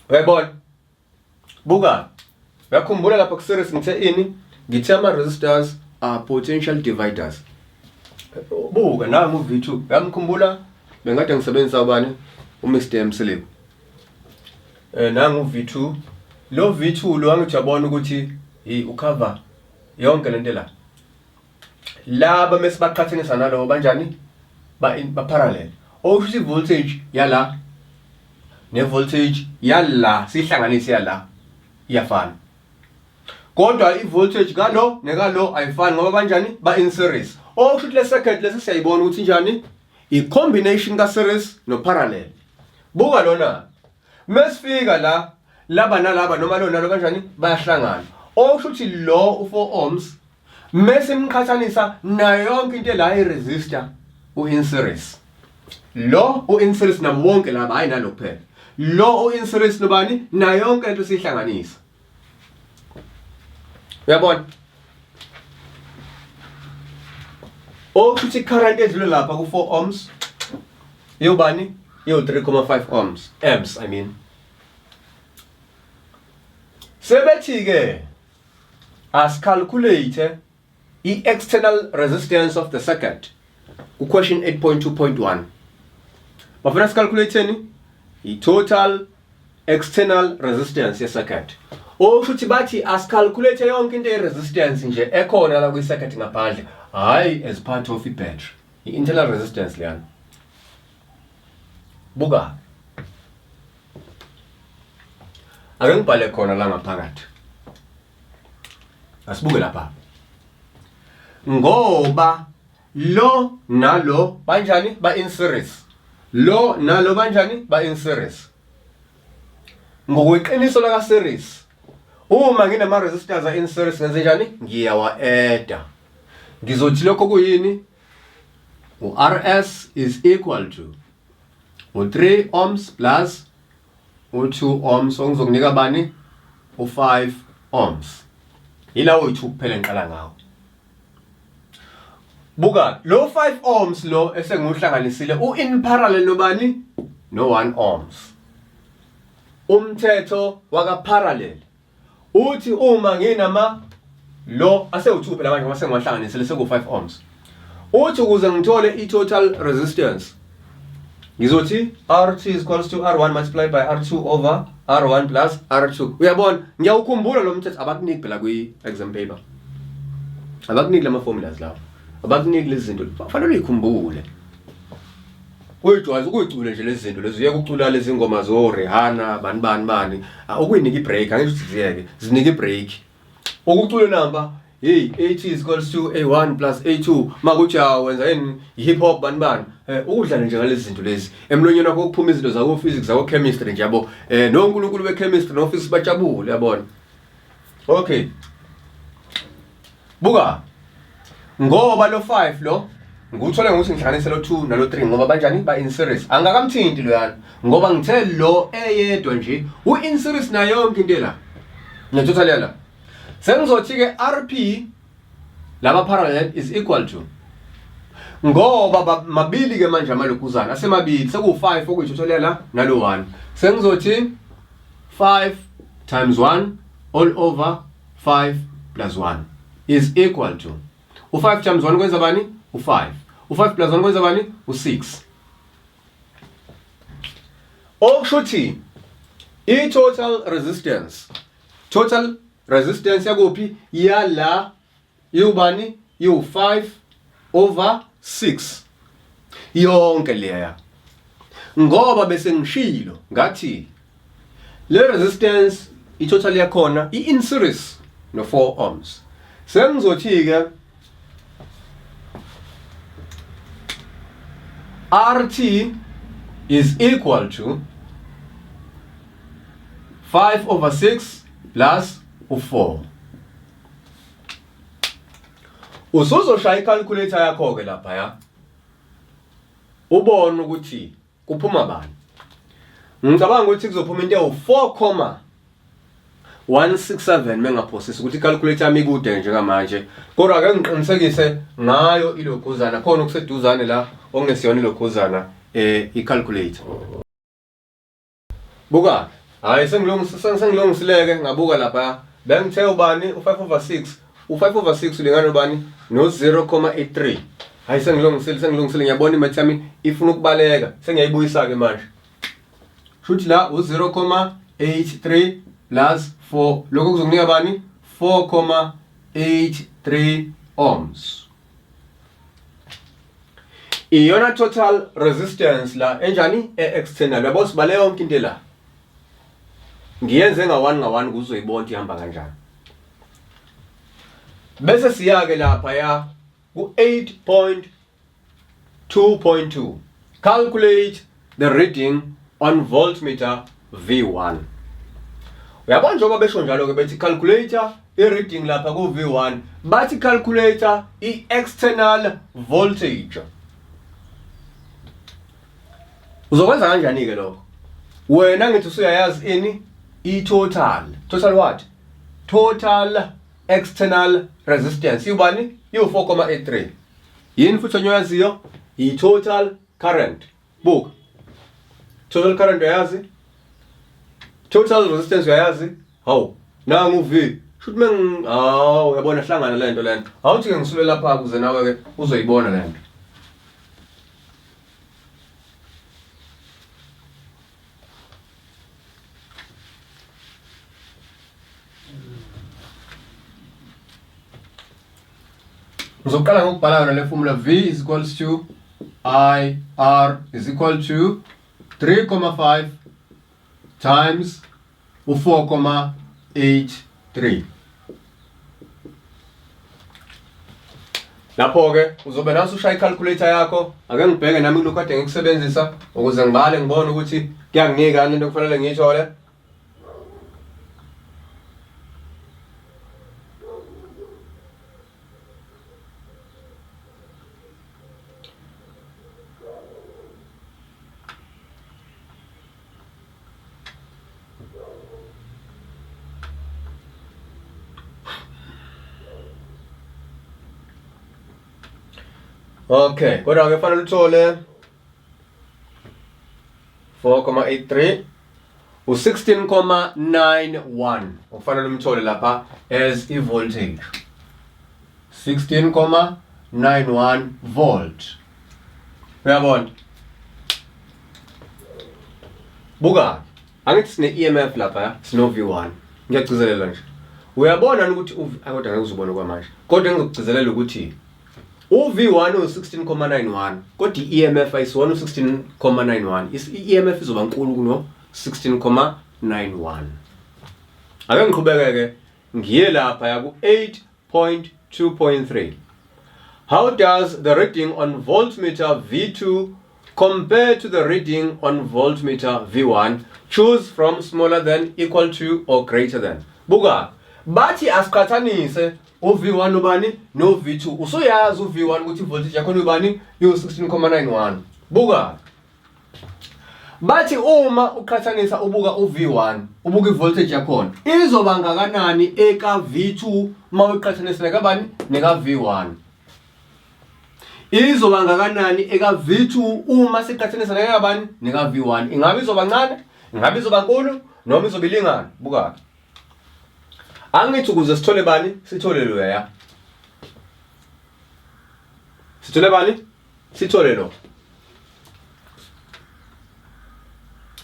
Uyayibona? Buka. Uyakhumbula lapha ku series ngithe ini? Ngithe ama resistors are potential dividers. Buka nangu V2. Uyamkhumbula? Bengikade ngisebenzisa ubani? UMr Mseleku. Eh nangu V2. Lo V2 lo angithi uyabona ukuthi hey ucover yonke lento la. Laba mesibaqhathanisa nalowo banjani? Ba ba parallel. Okusho ukuthi voltage yala ne voltage yala sihlanganise yala iyafana. Kodwa i voltage kalo nekalo ayifani ngoba banjani? Ba in series. Okusho ukuthi le circuit lesi siyayibona ukuthi injani? I combination ka series no parallel. Buka lona. Mesifika la laba nalaba noma lo nalo kanjani bayahlangana. Okusho ukuthi lo u4 ohms mese imqhathanisa nayo yonke into la i-resistor u-in series. Lo u-in series nabo bonke laba hayi nalo kuphela. Lo u-in series nobani nayo yonke lento sihlanganisa. Uyabona? Okusho ukuthi current edlule lapha ku-4 ohms iwubani? Iwu 3.5 ohms, amps I mean. Sebethi ke asicalculate i-external resistance of the circuit ku-question 8.2.1. Bafuna sicalculate-ni? I-total external resistance ye-circuit. Okusho ukuthi bathi asicalculate yonke into ye-resistance nje ekhona la kwi-circuit ngaphandle, hhayi as part of i-battery. I-internal resistance leyana. Buka. Ake ngibhale khona la ngaphakathi. Asibuke lapha. Ngoba lo nalo banjani ba in series. Lo nalo banjani ba in series. Ngokweqiniso laka series. Uma nginama resistors in series ngenze njani? Ngiyawa-adda. Ngizothi lokho kuyini? U-RS is equal to u-3 ohms plus u-2 ohms ongizokunika bani? U-5 ohms. Yilawo yi-2 kuphela engiqala ngawo. Buka lo 5 ohms lo esengiwuhlanganisile u-in parallel nobani? No-1 ohms. Umthetho waka-parallel Uthi uma nginama lo asewu-2 phela manje ngoba sengiwahlanganisile seku-5 ohms. Uthi ukuze ngithole i-total resistance ngizothi RT is equals to R1 multiplied by R2 over R1 plus R2. Uyabona, ngiyawukhumbula lo mthetho abakuniki phela kwi-exam paper. Abakuniki lama formulas lawo. Abakuniki lezi zinto. Fanele uyikhumbule. Kuyijwayeza ukuyicula nje lezi zinto lezi uyeke ukucula lezi ngoma zo Rihanna bani bani bani ukuyinika ibreak angisho ukuthi ziyeke zinike ibreak ukucula number hey AT is equals to A1 plus A2 makuthi wenza yini hip hop bani bani eh, ukudlala nje ngalezi zinto lezi emlonyeni wakho kuphuma izinto zako physics zako chemistry nje yabo eh noNkulunkulu we chemistry no physics bajabule yabona okay Buka. Ngoba lo 5 lo ngiwuthole ngokuthi ngihlanganise lo 2 nalo 3 ngoba banjani ba in series. Angakamthinti loyana ngoba ngithe lo eyedwa nje u in series nayo yonke into la. Ne total yala. Sengizothi ke RP laba parallel is equal to ngoba mabili ke manje amalokuzana asemabili seku-5 okuyitotal yala nalo 1 sengizothi 5 times 1 all over 5 plus 1 is equal to u-5 times 1 kwenza bani? U-5. U-5 plus 1 kwenza bani? U-6. Okusho ukuthi i-total resistance, total resistance yakuphi? Yala iwubani? Iwu-5 over 6 yonke leya ngoba bese ngishilo ngathi le resistance i-total yakhona i-in series no 4 ohms sengizothi ke RT is equal to 5 over 6 plus u4 Usuzoshaya i-calculator yakho-ke laphaya. Ubone ukuthi kuphuma bani. Ngicabanga ukuthi kuzophuma into ewu-4,167 mengaphosisi ukuthi i-calculator yami ikude njengamanje. Kodwa ake ngiqinisekise ngayo ilokhuzana khona okuseduzane la okungesiyona ilokhuzana i-calculator. Buka, hayi sengilungisileke ngabuka lapha. Bengithe ubani u5 over 6, u5 over 6 ulingana ubani no 0.83. Hayi sengilungisile, sengilungisile ngiyabona imath yami ifuna ukubaleka. Sengiyayibuyisa ke manje. Shuthi la u0.83 plus 4 lokho kuzokunika bani 4.83 ohms. Iyona total resistance la enjani e-external. Uyabo sibale yonke into la. Ngiyenze nga-1 nga-1 ukuze uzoyibona ukuthi ihamba kanjani. Bese siya-ke lapha ya ku-8.2.2. Calculate the reading on voltmeter V1. Uyabona njengoba besho njalo-ke bethi calculator i-reading lapha ku-V1 bathi calculator i-external voltage. Uzokwenza kanjani-ke lokho? Wena ngithi usuyayazi ini? I-total. Total what? Total external resistance. Iwubani? Iwu-4,83. Yini futhi enye oyaziyo? I-total current. Buka. Total current uyayazi? Total resistance uyayazi? Hawu, nangu V. Shuthi meng hawu uyabona hlangana lento lento. Awuthi ke ngisule lapha kuze nawe ke uzoyibona lento. Ngizoqala ngokubhala yona le formula V is equals to I R is equal to 3,5 times u-4,83. Lapho-ke uzobe naso ushaya i-calculator yakho. Ake ngibheke nami kulokhu kade ngikusebenzisa ukuze ngibale ngibone ukuthi kuyanginika yini into okufanele ngiyithole. Okay, kodwa ke fanele uthole 4,83 u-16,91 okufanele umthole lapha as i-voltage 16,91 volt. Uyabona? Buka, angithi sine-EMF lapha, sino V1. Ngiyagcizelela nje. Uyabona ukuthi u kodwa ngeke uzubone kwamanje. Kodwa ngizokugcizelela ukuthi u-V1 u-16,91 kodwa i-EMF ayisiwona u-16,91. I-EMF izoba nkulu kuno 16,91. Ake ngiqhubeke ke ngiye lapha yaku 8.2.3. How does the reading on voltmeter V2 compare to the reading on voltmeter V1? Choose from smaller than, equal to or greater than. Buka, bathi asiqhathanise uV1 ubani noV2. Usuyazi uV1 ukuthi ivoltage yakhona ubani iwu-16,91. Buka. Bathi uma uqhathanisa ubuka uV1, ubuka ivoltage yakhona, izoba ngakanani eka V2 uma uyiqhathanisa nekabani neka V1. Izoba ngakanani eka V2 uma siqhathanisa nekabani neka V1. Ingabe izoba ncane, ingabe izoba nkulu noma izoba ilingana? Buka. Angithi ukuze sithole bani, sithole loya. Sithole bani? Sithole lo.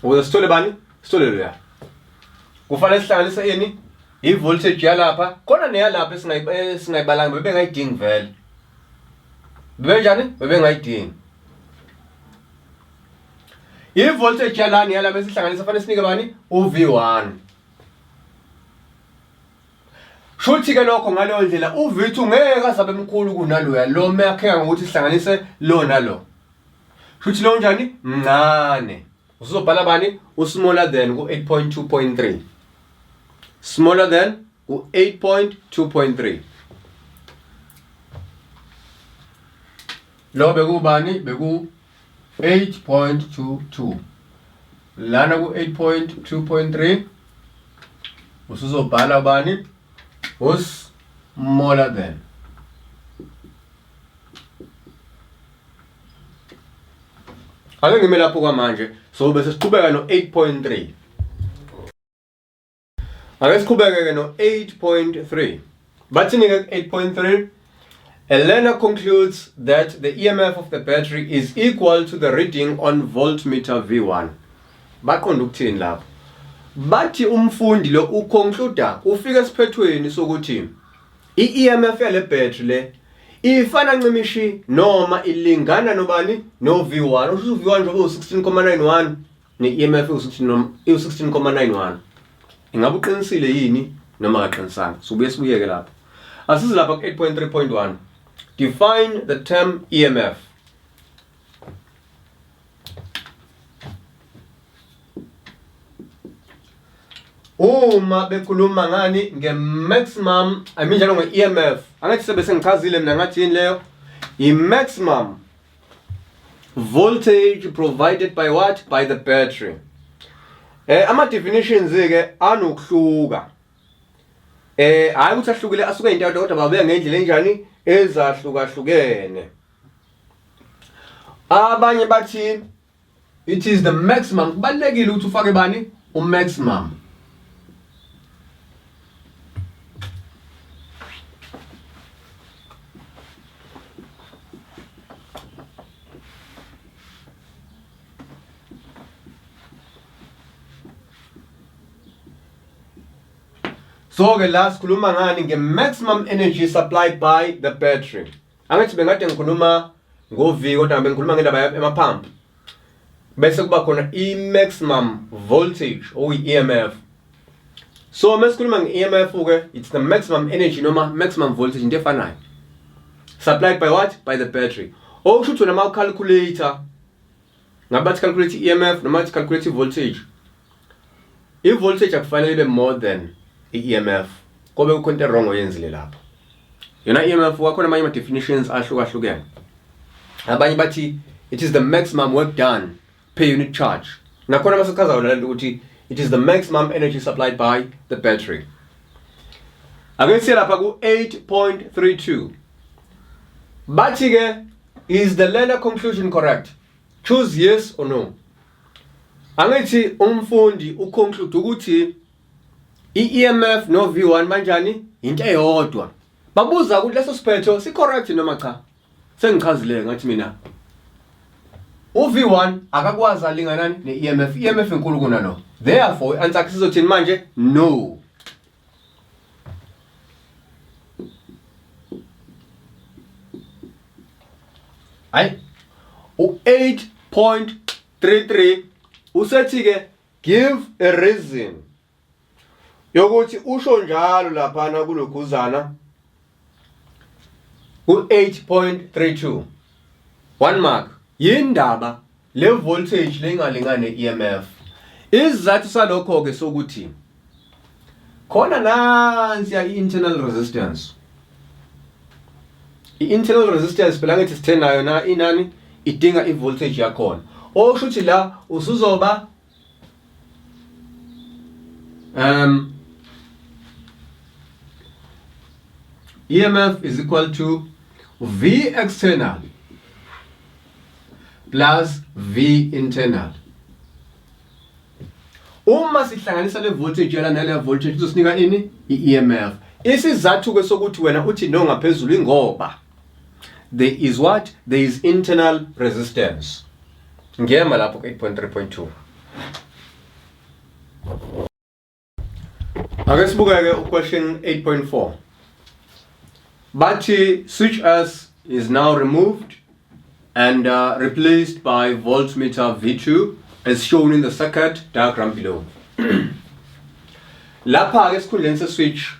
Ukuze sithole bani? Sithole loya. Kufanele sihlanganise ini? I-voltage yalapha, khona neyalapha esingayibalanga bebengayidingi vele. Bebenjani? Bebengayidingi. I-voltage yalani yalapha esihlanganisa fanele sinike bani? U-V1. Shuthi ke lokho ngaleyo ndlela uV2 ngeke azabe mkhulu kunaloya lo meyakheka ngokuthi sihlanganise lo nalo. Shuthi lo njani? Mncane. Usuzobhala bani? U-smaller than ku-8.2.3. Smaller than ku-8.2.3. Lo bekubani? Beku 8.22. Lana ku 8.2.3 usuzobhala bani? Usmaller than. Ake ngime lapho kwamanje, so bese siqhubeka no 8.3. Ake siqhubeke ke no 8.3. Bathini ke 8.3? A learner concludes that the EMF of the battery is equal to the reading on voltmeter V1. Baqonda ukuthini lapho? Bathi umfundi lo uconcluda ufika esiphethweni sokuthi i-EMF yale battery le ifana ncimishi noma ilingana nobani? No V1. Usho ukuthi u-V1 njengoba u-16.91 ne-EMF iwu-16.91. Ingabe uqinisile yini noma akaqinisanga? Sobuye sibuyeke lapho. Asize lapha ku-8.3.1. Define the term EMF. Uma bekhuluma ngani? Nge-maximum, I mean njalo nge-EMF. Angithi sebe sengichazile mina ngathi yini leyo? I-maximum voltage provided by what? By the battery. Ama definitions ke anokuhluka. Hayi ukuthi ahlukile, asuke into kodwa babuya ngendlela enjani ezahlukahlukene. Abanye bathi it is the maximum. Kubalekile ukuthi ufake bani? U-maximum. So ke la sikhuluma ngani? Nge-maximum energy supplied by the battery. Angithi bengade ngikhuluma ngo-V, kodwa bengikhuluma ngendaba yama-pump. Bese kuba khona i-maximum voltage okuyi-EMF. So mesikhuluma nge-EMF ke, it's the maximum energy noma maximum voltage, into efanayo. Supplied by what? By the battery. Okusho ukuthi wena ma-calculator, ngabe bathi calculate i-EMF noma bathi calculate i-voltage, i-voltage akufanele ibe more than i-EMF, kobe kukhona into wrong oyenzile lapho. Yona EMF kwakhona amanye ama-definitions ahlukahlukene. Abanye bathi it is the maximum work done per unit charge. Nakhona masechaza yona lento ukuthi it is the maximum energy supplied by the battery. Ake siye lapha ku 8.32. Bathi ke, is the learner conclusion correct? Choose yes or no. Angithi umfundi uconclude ukuthi i-EMF no V1 banjani? Into eyodwa. Babuza ukuthi leso siphetho si correct noma cha. Sengichazile ngathi mina u-V1 akakwazi alinganani ne-EMF. I-EMF inkulu kunalo. Therefore i-answer sizothini manje? No. Hayi, u-8.33 usethi ke give a reason yokuthi usho njalo laphana kulokhuzana ku-8.32. 1 mark. Yindaba le voltage leyingalingani ne-EMF? Isizathu salokho ke sokuthi khona nansiya i-internal resistance. I-internal resistance phela ngithi sithe nayo na inani idinga i-voltage yakhona. Okusho ukuthi la usuzoba EMF is equal to V external plus V internal. Uma sihlanganisa le voltage yala nale voltage kuzosinika ini? I-EMF. Isizathu ke sokuthi wena uthi no ngaphezulu ingoba there is what? There is internal resistance. Ngiyema lapho 8.3.2. Ake sibukeke question 8.4. Bathi switch S is now removed and replaced by voltmeter V2 as shown in the circuit diagram below. Lapha ke esikhundleni se-switch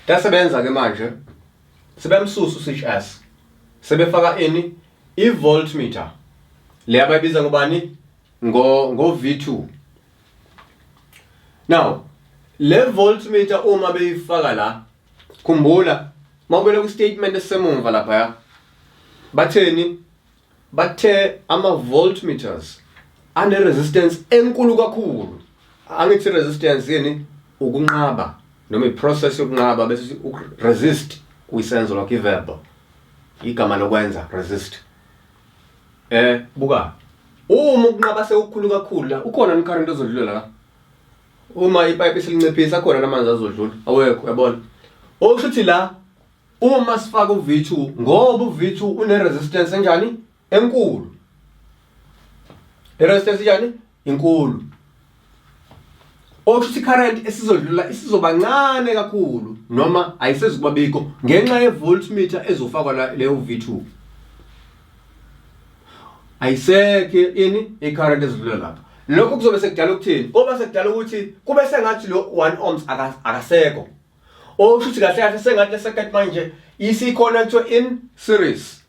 tasebenza ke manje, sebemsusa uswitch S, sebefaka ini? I-voltmeter le abayibiza ngobani? Ngo V2. Now le voltmeter uma beyifaka la, khumbula mawubele ku statement esemumva lapha batheni? Bathe ama voltmeters ane resistance enkulu kakhulu. Angithi resistance yini? Ukunqaba noma iprocess yokunqaba bese resist kuyisenzo lokho iverb. Igama lokwenza resist. Eh buka. Uma ukunqaba sekukhulu kakhulu la ukhona ni current ozodlula la. Uma ipipe selinciphisa khona namanzi azodlula. Awekho uyabona. Okusho ukuthi la Uma sifaka uV2 ngoba uV2 une resistance enjani? Enkulu. Le resistance enjani? Inkulu. Okusho ukuthi current esizodlula isizoba ncane kakhulu noma ayisezukuba bikho ngenxa ye voltmeter ezofakwa la leyo V2. Ayisekho ini i-current ezidlula lapha. Lokho kuzobe sekudala ukuthini? Koba sekudala ukuthi kube sengathi lo 1 ohms akasekho. Okusho ukuthi kahle kahle sengathi le circuit manje isi-connectwe in series.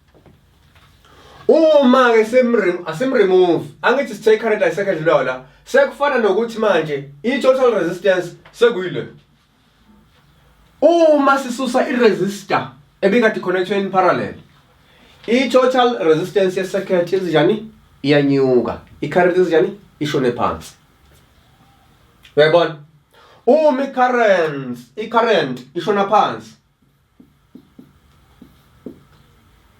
Uma ke simrim asimremove angithi sithe current ayisekho edlulayo la sekufana nokuthi manje i-total resistance sekuyile. Uma sisusa i-resistor ebikade connectwe in parallel i-total resistance ye-circuit izinjani iyanyuka i-current izinjani ishone phansi. Uyayibona? Uma i-current, i-current ishona phansi.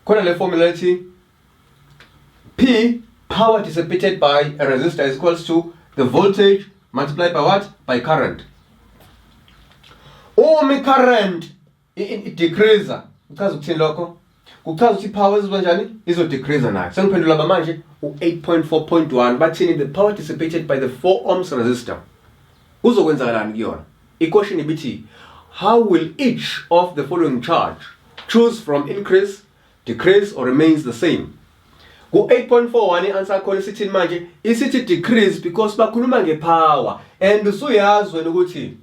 Khona le formula ethi P power dissipated by a resistor is equals to the voltage multiplied by what? By current. Uma i-current i-decreaser kuchaza ukuthini lokho kuchaza ukuthi i-power izoba njani izo-decreaser nayo sengiphendula ba manje u-8.4.1 bathini the power dissipated by the 4 ohms resistor kuzokwenzakalani kuyona i-question ibithi how will each of the following charge choose from increase decrease or remains the same ku-8.41 i-answer yakhona isithini manje isithi decrease because bakhuluma ngepower and usuyazi wena ukuthi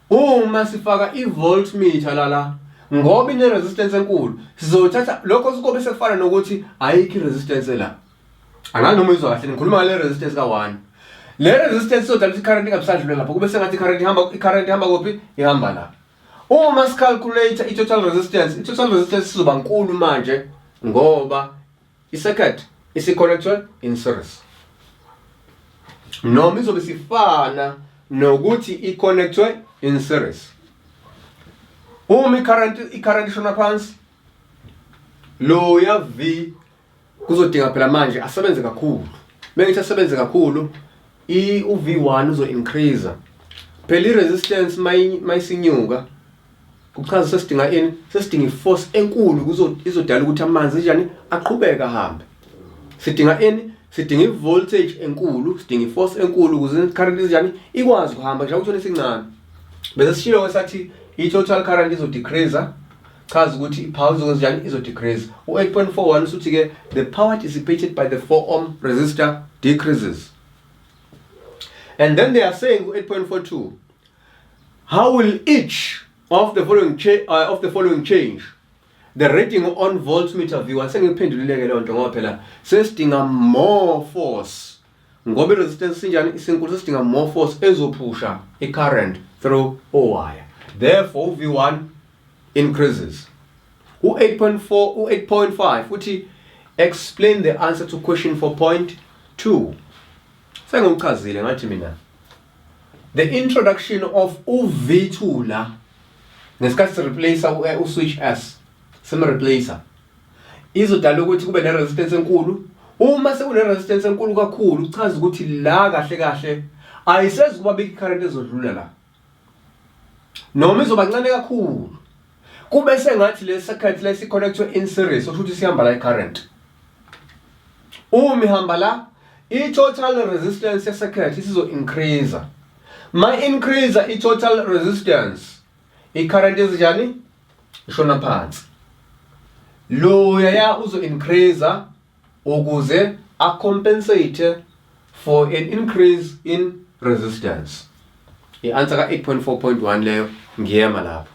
Uma sifaka i-voltmeter lala ngoba ine-resistance enkulu sizothatha lokho sikobe sekufana nokuthi ayikho i-resistance la. Angazi noma izwa kahle ngikhuluma ngale resistance ka-1. Le resistance izodala ukuthi i-current ingabisadlula lapho kube sengathi i-current ihamba i-current ihamba kuphi? Ihamba la. Uma sicalculate i-total resistance, i-total resistance izoba nkulu manje ngoba I-circuit isi-connectwe in series. Noma izobe sifana nokuthi i-connectwe in series. Uma i-current i-current ishona phansi loya V kuzodinga phela manje asebenze kakhulu. Mengithi asebenze kakhulu i uV1 uzo increase. Phela i-resistance mayisinyuka Kuchaza sesidinga ini? Sesidinga iforce enkulu kuzo izodala ukuthi amanzi njani aqhubeke ahambe. Sidinga ini? Sidinga ivoltage enkulu, sidinga iforce enkulu ukuze current njani ikwazi ukuhamba njengoba uthole isincane. Bese sishilo ke sathi i-total current izo decrease chaza ukuthi i-power izokwenza njani izo decrease. U-8.41 usuthi ke the power dissipated by the 4 ohm resistor decreases. And then they are saying ku-8.42 How will each of the following uh, of the following change the reading on voltmeter viewer sengiphendulile ke leyo nto ngoba phela sesidinga more force ngoba i-resistance sinjani isinkulu sesidinga more force ezophusha i-current through owaya therefore V1 increases u-8.4 u-8.5 uthi explain the answer to question 4.2 sengiwuchazile ngathi mina The introduction of uV2 la ngesikhathi sireplace eh, uswitch S simreplace izodala ukuthi kube ne-resistance enkulu uma sekune-resistance enkulu kakhulu kuchaza ukuthi la kahle kahle ayisezi kuba big current ezodlula la noma izoba ncane kakhulu kube sengathi le circuit le si-connectwe in series okusho ukuthi sihamba la i-current uma ihamba la i-total resistance ye-circuit isizo-increase ma increase i-total resistance i-current izinjani ishona phansi loya ya uzo-increase ukuze a-compensate for an increase in resistance i-answer ka-8.4.1 leyo ngiyema lapho.